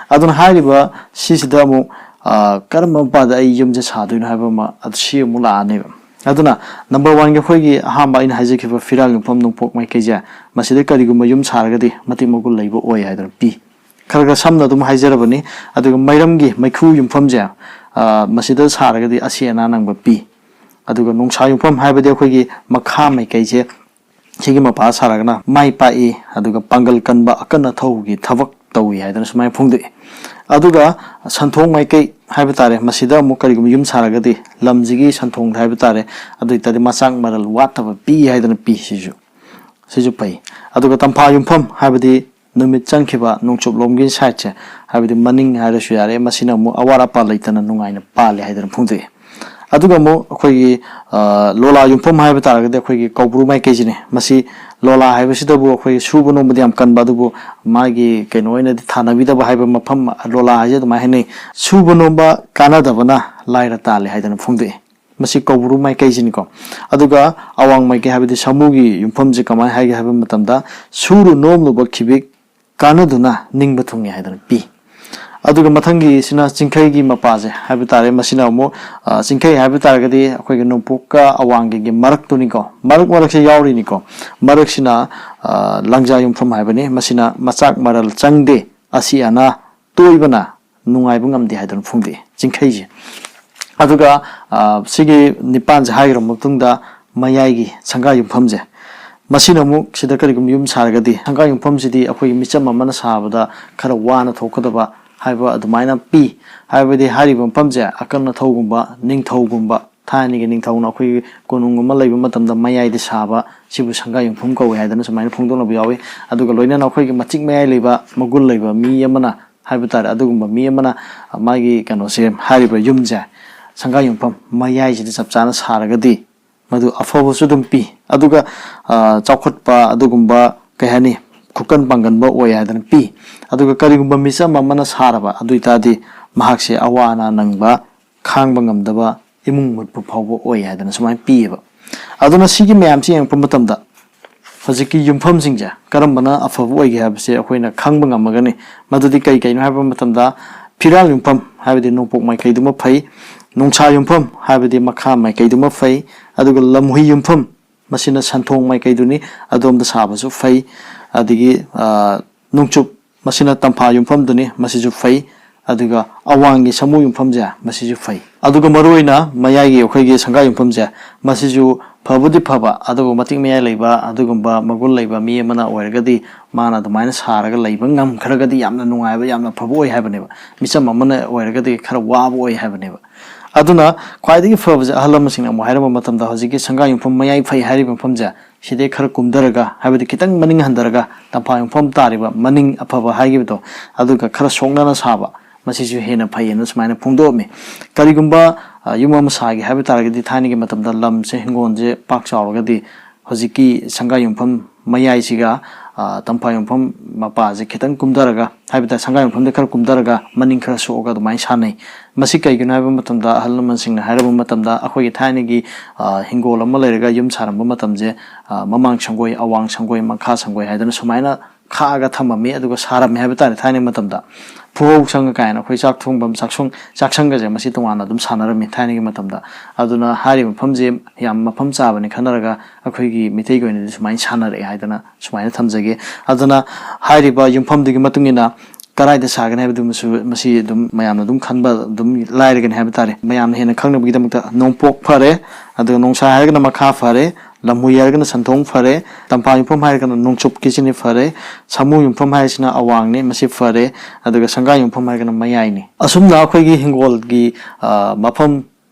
ꯑꯗꯨꯅ ꯍꯥꯏꯔꯤꯕ ꯁꯤꯁꯤꯗ ꯑꯃꯨꯛ, ꯑ, ꯀꯔꯝꯕ ꯃꯄꯥꯗ ꯑꯩ ꯌꯨꯝꯁꯦ ꯁꯥꯗꯣꯏꯅꯣ ꯍꯥꯏꯕ ꯑꯃ, ꯑꯗꯨ ꯁꯤ ꯑꯃꯨꯛ ꯂꯥꯛꯑꯅꯦꯕ꯫ ꯑꯗꯨꯅ number one ꯒꯤ ꯑꯩꯈꯣꯏꯒꯤ ꯑꯍꯥꯟꯕ ꯑꯩꯅ ꯍꯥꯏꯖꯈꯤꯕ ꯐꯤꯔꯥꯜ ꯌꯨꯝꯐꯝ ꯅꯣꯡꯄꯣꯛ ꯃꯥꯏꯀꯩꯁꯦ, ꯃꯁꯤꯗ ꯀꯔꯤꯒꯨꯝꯕ ꯌꯨꯝ ꯁꯥꯔꯒꯗꯤ ꯃꯇꯤꯛ ꯃꯒꯨꯟ ꯂꯩꯕ ꯑꯣꯏ ꯍꯥꯏꯗꯅ ꯄꯤ꯫ ꯈꯔ ꯈꯔ ꯁꯝꯅ ꯑꯗꯨꯝ ꯍꯥꯏꯖꯔꯕꯅꯤ꯫ ꯑꯗꯨꯒ ꯃꯩꯔꯝꯒꯤ ꯃꯩꯈꯨ ꯌꯨꯝꯐꯝꯁꯦ, ꯑ, ꯃꯁꯤꯗ ꯁꯥꯔꯒꯗꯤ ꯑꯁꯤ ꯑꯅꯥ ꯅꯪꯕ ꯄꯤ꯫ ꯑꯗꯨꯒ ꯅꯣꯡꯁꯥ ꯌꯨꯝꯐꯝ ꯍꯥꯏꯕꯗꯤ ꯑꯩꯈꯣꯏꯒꯤ ꯃꯈꯥ ꯃꯥꯏꯀꯩꯁꯦ, ꯁꯤꯒꯤ ꯃꯄꯥ ꯁꯥꯔꯒꯅ ꯃꯥꯏ ꯄꯥꯛꯏ, ꯑꯗꯨꯒ ꯄꯥꯡꯒꯜ ꯀꯟꯕ, ꯑꯀꯟ ꯑꯊꯧꯒꯤ ꯊꯕꯛ ꯇꯧꯏ ꯍꯥꯏꯗꯅ ꯁꯨꯃꯥꯏꯅ ꯐꯣꯡꯗꯣꯛꯏ꯫ ꯑꯗꯨꯒ ꯁꯟꯊꯣꯡ ꯃꯥꯏꯀꯩ ꯍꯥꯏꯕ ꯇꯥꯔꯦ, ꯃꯁꯤꯗ ꯑꯃꯨꯛ ꯀꯔꯤꯒꯨꯝꯕ ꯌꯨꯝ ꯁꯥꯔꯒꯗꯤ ꯂꯝꯁꯤꯒꯤ ꯁꯟꯊꯣꯡꯗ ꯍꯥꯏꯕ ꯇꯥꯔꯦ, ꯑꯗꯨ ꯑꯣꯏꯇꯥꯔꯗꯤ ꯃꯆꯥꯛ ꯃꯔꯜ ꯋꯥꯠꯇꯕ ꯄꯤ ꯍꯥꯏꯗꯅ ꯄꯤ꯫ ꯁꯤꯁꯨ, ꯁꯤꯁꯨ ꯐꯩ꯫ ꯑꯗꯨꯒ ꯇꯝꯐꯥ ꯌꯨꯝꯐꯝ ꯍꯥꯏꯕꯗꯤ ꯅꯨꯃꯤꯠ ꯆꯪꯈꯤꯕ ꯅꯣꯡꯆꯨꯞꯂꯣꯝꯒꯤ ꯁꯥꯏꯠꯁꯦ, ꯍꯥꯏꯕꯗꯤ ꯃꯅꯤꯡ ꯍꯥꯏꯔꯁꯨ ꯌꯥꯔꯦ, ꯃꯁꯤꯅ ꯑꯃꯨꯛ ꯑꯋꯥꯠ ꯑꯄꯥ ꯂꯩꯇꯅ ꯅꯨꯡꯉꯥꯏꯅ ꯄꯥꯜꯂꯦ ꯍꯥꯏꯗꯅ ꯐꯣꯡꯗꯣꯛꯏ꯫ ꯑꯗꯨꯒ ꯑꯃꯨꯛ ꯑꯩꯈꯣꯏꯒꯤ, ꯑ, ꯂꯣꯂꯥ ꯌꯨꯝꯐꯝ ꯍꯥꯏꯕ ꯇꯥꯔꯒꯗꯤ ꯑꯩꯈꯣꯏꯒꯤ ꯀꯧꯕ꯭ꯔꯨ ꯃꯥꯏꯀꯩꯁꯤꯅꯦ꯫ ꯃꯁꯤ ꯂꯣꯂꯥ ꯍꯥꯏꯕꯁꯤꯗꯕꯨ ꯑꯩꯈꯣꯏꯒꯤ ꯁꯨꯕ ꯅꯣꯝꯕꯗꯤ ꯌꯥꯝ ꯀꯟꯕ, ꯑꯗꯨꯕꯨ ꯃꯥꯒꯤ ꯀꯩꯅꯣ ꯑꯣꯏꯅꯗꯤ ꯊꯥꯅꯕꯤꯗꯕ ꯍꯥꯏꯕ ꯃꯐꯝ, ꯂꯣꯂꯥ ꯍꯥꯏꯁꯦ ꯑꯗꯨꯃꯥꯏꯅ ꯍꯥꯏꯅꯩ꯫ ꯁꯨꯕ ꯅꯣꯝꯕ ꯀꯥꯟꯅꯗꯕꯅ ꯂꯥꯏꯔ ꯇꯥꯜꯂꯦ ꯍꯥꯏꯗꯅ ꯐꯣꯡꯗꯣꯛꯏ꯫ ꯃꯁꯤ ꯀꯧꯕ꯭ꯔꯨ ꯃꯥꯏꯀꯩꯁꯤꯅꯤꯀꯣ꯫ ꯑꯗꯨꯒ ꯑꯋꯥꯡ ꯃꯥꯏꯀꯩ ꯍꯥꯏꯕꯗꯤ ꯁꯥꯃꯨꯒꯤ ꯌꯨꯝꯐꯝꯁꯦ ꯀꯃꯥꯏꯅ ꯍꯥꯏꯒꯦ ꯍꯥꯏꯕ ꯃꯇꯝꯗ, ꯁꯨꯔꯨ ꯅꯣꯝꯂꯨꯕ ꯈꯤꯕꯤꯛ ꯀꯥꯟꯅꯗꯨꯅ ꯅꯤꯡꯕ ꯊꯨꯡꯉꯦ ꯍꯥꯏꯗꯅ ꯄꯤ꯫ ꯑꯗꯨꯒ ꯃꯊꯪꯒꯤꯁꯤꯅ ꯆꯤꯡꯈꯩꯒꯤ ꯃꯄꯥꯁꯦ ꯍꯥꯏꯕ ꯇꯥꯔꯦ꯫ ꯃꯁꯤꯅ ꯑꯃꯨꯛ, ꯑ, ꯆꯤꯡꯈꯩ ꯍꯥꯏꯕ ꯇꯥꯔꯒꯗꯤ ꯑꯩꯈꯣꯏꯒꯤ ꯅꯣꯡꯄꯣꯛꯀ ꯑꯋꯥꯡꯒꯤꯒꯤ ꯃꯔꯛꯇꯨꯅꯤꯀꯣ, ꯃꯔꯛ ꯃꯔꯛꯁꯦ ꯌꯥꯎꯔꯤꯅꯤꯀꯣ꯫ ꯃꯔꯛꯁꯤꯅ, ꯑ, ꯂꯪꯖꯥ ꯌꯨꯝꯐꯝ ꯍꯥꯏꯕꯅꯤ꯫ ꯃꯁꯤꯅ ꯃꯆꯥꯛ ꯃꯔꯜ ꯆꯪꯗꯦ, ꯑꯁꯤ ꯑꯅꯥ ꯇꯣꯏꯕꯅ ꯅꯨꯡꯉꯥꯏꯕ ꯉꯝꯗꯦ ꯍꯥꯏꯗꯅ ꯐꯣꯡꯗꯣꯛꯏ ꯆꯤꯡꯈꯩꯁꯦ꯫ ꯑꯗꯨꯒ, ꯑ, ꯁꯤꯒꯤ ꯅꯤꯄꯥꯟꯁꯦ ꯍꯥꯏꯈ꯭ꯔꯕ ꯃꯇꯨꯡꯗ, ꯃꯌꯥꯏꯒꯤ ꯁꯪꯒꯥ ꯌꯨꯝꯐꯝꯁꯦ, ꯃꯁꯤꯅ ꯑꯃꯨꯛ ꯁꯤꯗ ꯀꯔꯤꯒꯨꯝꯕ ꯌꯨꯝ ꯁꯥꯔꯒꯗꯤ, ꯁꯪꯒꯥ ꯌꯨꯝꯐꯝꯁꯤꯗꯤ ꯑꯩꯈꯣꯏꯒꯤ ꯃꯤꯆꯝ ꯑꯃꯅ ꯁꯥꯕꯗ ꯈꯔ ꯋꯥꯅ ꯊꯣꯛꯀꯗꯕ ꯍꯥꯏꯕ ꯑꯗꯨꯃꯥꯏꯅ ꯄꯤ꯫ ꯍꯥꯏꯕꯗꯤ ꯍꯥꯏꯔꯤꯕ ꯃꯐꯝꯁꯦ ꯑꯀꯟ ꯑꯊꯧꯒꯨꯝꯕ, ꯅꯤꯡꯊꯧꯒꯨꯝꯕ, ꯊꯥꯏꯅꯒꯤ ꯅꯤꯡꯊꯧꯅ ꯑꯩꯈꯣꯏꯒꯤ ꯀꯣꯅꯨꯡ ꯑꯃ ꯂꯩꯕ ꯃꯇꯝꯗ ꯃꯌꯥꯏꯗ ꯁꯥꯕ ꯁꯤꯕꯨ ꯁꯪꯒꯥ ꯌꯨꯝꯐꯝ ꯀꯧꯏ ꯍꯥꯏꯗꯅ ꯁꯨꯃꯥꯏꯅ ꯐꯣꯡꯗꯣꯛꯅꯕ ꯌꯥꯎꯏ꯫ ꯑꯗꯨꯒ ꯂꯣꯏꯅꯅ ꯑꯩꯈꯣꯏꯒꯤ ꯃꯇꯤꯛ ꯃꯌꯥꯏ ꯂꯩꯕ ꯃꯒꯨꯟ ꯂꯩꯕ ꯃꯤ ꯑꯃꯅ ꯍꯥꯏꯕ ꯇꯥꯔꯦ, ꯑꯗꯨꯒꯨꯝꯕ ꯃꯤ ꯑꯃꯅ ꯃꯥꯒꯤ ꯀꯩꯅꯣꯁꯦ, ꯍꯥꯏꯔꯤꯕ ꯌꯨꯝꯁꯦ ꯁꯪꯒꯥ ꯌꯨꯝꯐꯝ ꯃꯌꯥꯏꯁꯤꯗ ꯆꯞ ꯆꯥꯅ ꯁꯥꯔꯒꯗꯤ ꯃꯗꯨ ꯑꯐꯕꯁꯨ ꯑꯗꯨꯝ ꯄꯤ, ꯑꯗꯨꯒ ꯑ, ꯆꯥꯎꯈꯠꯄ ꯑꯗꯨꯒꯨꯝꯕ, ꯀꯩ ꯍꯥꯏꯅꯤ, ꯈꯨꯀꯟ ꯄꯥꯡꯒꯟꯕ ꯑꯣꯏ ꯍꯥꯏꯗꯅ ꯄꯤ꯫ ꯑꯗꯨꯒ ꯀꯔꯤꯒꯨꯝꯕ ꯃꯤꯆꯝ ꯑꯃꯅ ꯁꯥꯔꯕ ꯑꯗꯨ ꯑꯣꯏꯇꯥꯔꯗꯤ ꯃꯍꯥꯛꯁꯦ ꯑꯋꯥ ꯑꯅꯥ ꯅꯪꯕ, ꯈꯥꯡꯕ ꯉꯝꯗꯕ ꯏꯃꯨꯡ ꯃꯨꯠꯄ ꯐꯥꯎꯕ ꯑꯣꯏ ꯍꯥꯏꯗꯅ ꯁꯨꯃꯥꯏꯅ ꯄꯤꯌꯦꯕ꯫ ꯑꯗꯨꯅ ꯁꯤꯒꯤ ꯃꯌꯥꯝꯁꯤ ꯌꯦꯡꯉꯛꯄ ꯃꯇꯝꯗ ꯍꯧꯖꯤꯛꯀꯤ ꯌꯨꯝꯐꯝꯁꯤꯡꯁꯦ ꯀꯔꯝꯕꯅ ꯑꯐꯕ ꯑꯣꯏꯒꯦ ꯍꯥꯏꯕꯁꯦ ꯑꯩꯈꯣꯏꯅ ꯈꯪꯕ ꯉꯝꯃꯒꯅꯤ꯫ ꯃꯗꯨꯗꯤ ꯀꯩ ꯀꯩꯅꯣ ꯍꯥꯏꯕ ꯃꯇꯝꯗ, ꯐꯤꯔꯥꯜ ꯌꯨꯝꯐꯝ ꯍꯥꯏꯕꯗꯤ ꯅꯣꯡꯄꯣꯛ ꯃꯥꯏꯀꯩꯗꯨꯃ ꯐꯩ, ꯅꯣꯡꯁꯥ ꯌꯨꯝꯐꯝ ꯍꯥꯏꯕꯗꯤ ꯃꯈꯥ ꯃꯥꯏꯀꯩꯗꯨꯃ ꯐꯩ, ꯑꯗꯨꯒ ꯂꯝꯍꯨꯏ ꯌꯨꯝꯐꯝ, ꯃꯁꯤꯅ ꯁꯟꯊꯣꯡ ꯃꯥꯏꯀꯩꯗꯨꯅꯤ, ꯑꯗꯣꯝꯗ ꯁꯥꯕꯁꯨ ꯐꯩ꯫ ꯑꯗꯒꯤ ꯑ, ꯅꯣꯡꯆꯨꯞ, ꯃꯁꯤꯅ ꯇꯝꯐꯥ ꯌꯨꯝꯐꯝꯗꯨꯅꯤ, ꯃꯁꯤꯁꯨ ꯐꯩ꯫ ꯑꯗꯨꯒ ꯑꯋꯥꯡꯒꯤ ꯁꯥꯃꯨ ꯌꯨꯝꯐꯝꯁꯦ, ꯃꯁꯤꯁꯨ ꯐꯩ꯫ ꯑꯗꯨꯒ ꯃꯔꯨꯑꯣꯏꯅ ꯃꯌꯥꯏꯒꯤ ꯑꯩꯈꯣꯏꯒꯤ ꯁꯪꯒꯥ ꯌꯨꯝꯐꯝꯁꯦ, ꯃꯁꯤꯁꯨ ꯐꯕꯨꯗꯤ ꯐꯕ, ꯑꯗꯨꯕꯨ ꯃꯇꯤꯛ ꯃꯌꯥꯏ ꯂꯩꯕ ꯑꯗꯨꯒꯨꯝꯕ ꯃꯒꯨꯟ ꯂꯩꯕ ꯃꯤ ꯑꯃꯅ ꯑꯣꯏꯔꯒꯗꯤ ꯃꯥꯅ ꯑꯗꯨꯃꯥꯏꯅ ꯁꯥꯔꯒ ꯂꯩꯕ ꯉꯝꯈ꯭ꯔꯒꯗꯤ ꯌꯥꯝꯅ ꯅꯨꯡꯉꯥꯏꯕ, ꯌꯥꯝꯅ ꯐꯕ ꯑꯣꯏ ꯍꯥꯏꯕꯅꯦꯕ꯫ ꯃꯤꯆꯝ ꯑꯃꯅ ꯑꯣꯏꯔꯒꯗꯤ ꯈꯔ ꯋꯥꯕ ꯑꯣꯏ ꯍꯥꯏꯕꯅꯦꯕ꯫ ꯑꯗꯨꯅ ꯈ꯭ꯋꯥꯏꯗꯒꯤ ꯐꯕꯁꯦ ꯑꯍꯜ ꯂꯃꯟꯁꯤꯡꯅ ꯑꯃꯨꯛ ꯍꯥꯏꯔꯝꯕ ꯃꯇꯝꯗ ꯍꯧꯖꯤꯛꯀꯤ ꯁꯪꯒꯥ ꯌꯨꯝꯐꯝ ꯃꯌꯥꯏ ꯐꯩ ꯍꯥꯏꯔꯤꯕ ꯃꯐꯝꯁꯦ ꯁꯤꯗꯩ ꯈꯔ ꯀꯨꯝꯊꯔꯒ, ꯍꯥꯏꯕꯗꯤ ꯈꯤꯇꯪ ꯃꯅꯤꯡ ꯍꯟꯊꯔꯒ ꯇꯝꯐꯥ ꯌꯨꯝꯐꯝ ꯇꯥꯔꯤꯕ ꯃꯅꯤꯡ ꯑꯐꯕ ꯍꯥꯏꯈꯤꯕꯗꯣ, ꯑꯗꯨꯒ ꯈꯔ ꯁꯣꯛꯅꯅ ꯁꯥꯕ, ꯃꯁꯤꯁꯨ ꯍꯦꯟꯅ ꯐꯩꯌꯦꯅ ꯁꯨꯃꯥꯏꯅ ꯐꯣꯡꯗꯣꯛꯑꯝꯃꯤ꯫ ꯀꯔꯤꯒꯨꯝꯕ ꯑ, ꯌꯨꯝ ꯑꯃ ꯁꯥꯒꯦ ꯍꯥꯏꯕ ꯇꯥꯔꯒꯗꯤ ꯊꯥꯏꯅꯒꯤ ꯃꯇꯝꯗ ꯂꯝꯁꯦ, ꯍꯤꯡꯒꯣꯜꯁꯦ ꯄꯥꯛ ꯆꯥꯎꯔꯒꯗꯤ ꯍꯧꯖꯤꯛꯀꯤ ꯁꯪꯒꯥ ꯌꯨꯝꯐꯝ ꯃꯌꯥꯏꯁꯤꯒ ꯑ, ꯇꯝꯐꯥ ꯌꯨꯝꯐꯝ ꯃꯄꯥꯁꯦ ꯈꯤꯇꯪ ꯀꯨꯝꯊꯔꯒ, ꯍꯥꯏꯕ ꯇꯥꯔꯦ, ꯁꯪꯒꯥ ꯌꯨꯝꯐꯝꯗ ꯈꯔ ꯀꯨꯝꯊꯔꯒ ꯃꯅꯤꯡ ꯈꯔ ꯁꯣꯛꯑꯒ ꯑꯗꯨꯃꯥꯏꯅ ꯁꯥꯟꯅꯩ꯫ ꯃꯁꯤ ꯀꯩꯒꯤꯅꯣ ꯍꯥꯏꯕ ꯃꯇꯝꯗ, ꯑꯍꯜ ꯂꯃꯟꯁꯤꯡꯅ ꯍꯥꯏꯔꯕ ꯃꯇꯝꯗ, ꯑꯩꯈꯣꯏꯒꯤ ꯊꯥꯏꯅꯒꯤ ꯑ, ꯍꯤꯡꯒꯣꯜ ꯑꯃ ꯂꯩꯔꯒ ꯌꯨꯝ ꯁꯥꯔꯝꯕ ꯃꯇꯝꯁꯦ, ꯑ, ꯃꯃꯥꯡ ꯁꯪꯒꯣꯏ, ꯑꯋꯥꯡ ꯁꯪꯒꯣꯏ, ꯃꯈꯥ ꯁꯪꯒꯣꯏ ꯍꯥꯏꯗꯅ ꯁꯨꯃꯥꯏꯅ ꯈꯥꯛꯑꯒ ꯊꯝꯃꯝꯃꯤ, ꯑꯗꯨꯒ ꯁꯥꯔꯝꯃꯤ ꯍꯥꯏꯕ ꯇꯥꯔꯦ꯫ ꯊꯥꯏꯅꯒꯤ ꯃꯇꯝꯗ ꯐꯨꯍꯧ ꯁꯪ ꯀꯥꯏꯅ ꯑꯩꯈꯣꯏ ꯆꯥꯛ ꯊꯣꯡꯐꯝ, ꯆꯥꯛꯁꯪ, ꯆꯥꯛꯁꯪꯒꯁꯦ ꯃꯁꯤ ꯇꯣꯉꯥꯟꯅ ꯑꯗꯨꯝ ꯁꯥꯟꯅꯔꯝꯃꯤ ꯊꯥꯏꯅꯒꯤ ꯃꯇꯝꯗ꯫ ꯑꯗꯨꯅ ꯍꯥꯏꯔꯤꯕ ꯃꯐꯝꯁꯦ ꯌꯥꯝ ꯃꯐꯝ ꯆꯥꯕꯅꯤ ꯈꯟꯅꯔꯒ ꯑꯩꯈꯣꯏꯒꯤ ꯃꯤꯇꯩꯒꯤ ꯑꯣꯏꯅꯗꯤ ꯁꯨꯃꯥꯏꯅ ꯁꯥꯟꯅꯔꯛꯑꯦ ꯍꯥꯏꯗꯅ ꯁꯨꯃꯥꯏꯅ ꯊꯝꯖꯒꯦ꯫ ꯑꯗꯨꯅ ꯍꯥꯏꯔꯤꯕ ꯌꯨꯝꯐꯝꯗꯨꯒꯤ ꯃꯇꯨꯡ ꯏꯟꯅ ꯀꯗꯥꯏꯗ ꯁꯥꯒꯅꯤ ꯍꯥꯏꯕꯗꯨꯃꯁꯨ ꯃꯁꯤ ꯑꯗꯨꯝ ꯃꯌꯥꯝꯅ ꯑꯗꯨꯝ ꯈꯟꯕ ꯑꯗꯨꯝ ꯂꯥꯏꯔꯒꯅꯤ ꯍꯥꯏꯕ ꯇꯥꯔꯦ꯫ ꯃꯌꯥꯝꯅ ꯍꯦꯟꯅ ꯈꯪꯅꯕꯒꯤꯗꯃꯛꯇ ꯅꯣꯡꯄꯣꯛ ꯐꯔꯦ, ꯑꯗꯨꯒ ꯅꯣꯡꯁꯥ ꯍꯥꯏꯔꯒꯅ ꯃꯈꯥ ꯐꯔꯦ, ꯂꯝꯍꯨꯏ ꯍꯥꯏꯔꯒꯅ ꯁꯟꯊꯣꯡ ꯐꯔꯦ, ꯇꯝꯐꯥ ꯌꯨꯝꯐꯝ ꯍꯥꯏꯔꯒꯅ ꯅꯣꯡꯆꯨꯞꯀꯤꯁꯤꯅꯤ ꯐꯔꯦ, ꯁꯥꯃꯨ ꯌꯨꯝꯐꯝ ꯍꯥꯏꯔꯤꯁꯤꯅ ꯑꯋꯥꯡꯅꯤ, ꯃꯁꯤ ꯐꯔꯦ, ꯑꯗꯨꯒ ꯁꯪꯒꯥ ꯌꯨꯝꯐꯝ ꯍꯥꯏꯔꯒꯅ ꯃꯌꯥꯏꯅꯤ꯫ ꯑꯁꯨꯝꯅ ꯑꯩꯈꯣꯏꯒꯤ ꯍꯤꯡꯒꯣꯜꯒꯤ, ꯑ, ꯃꯐꯝ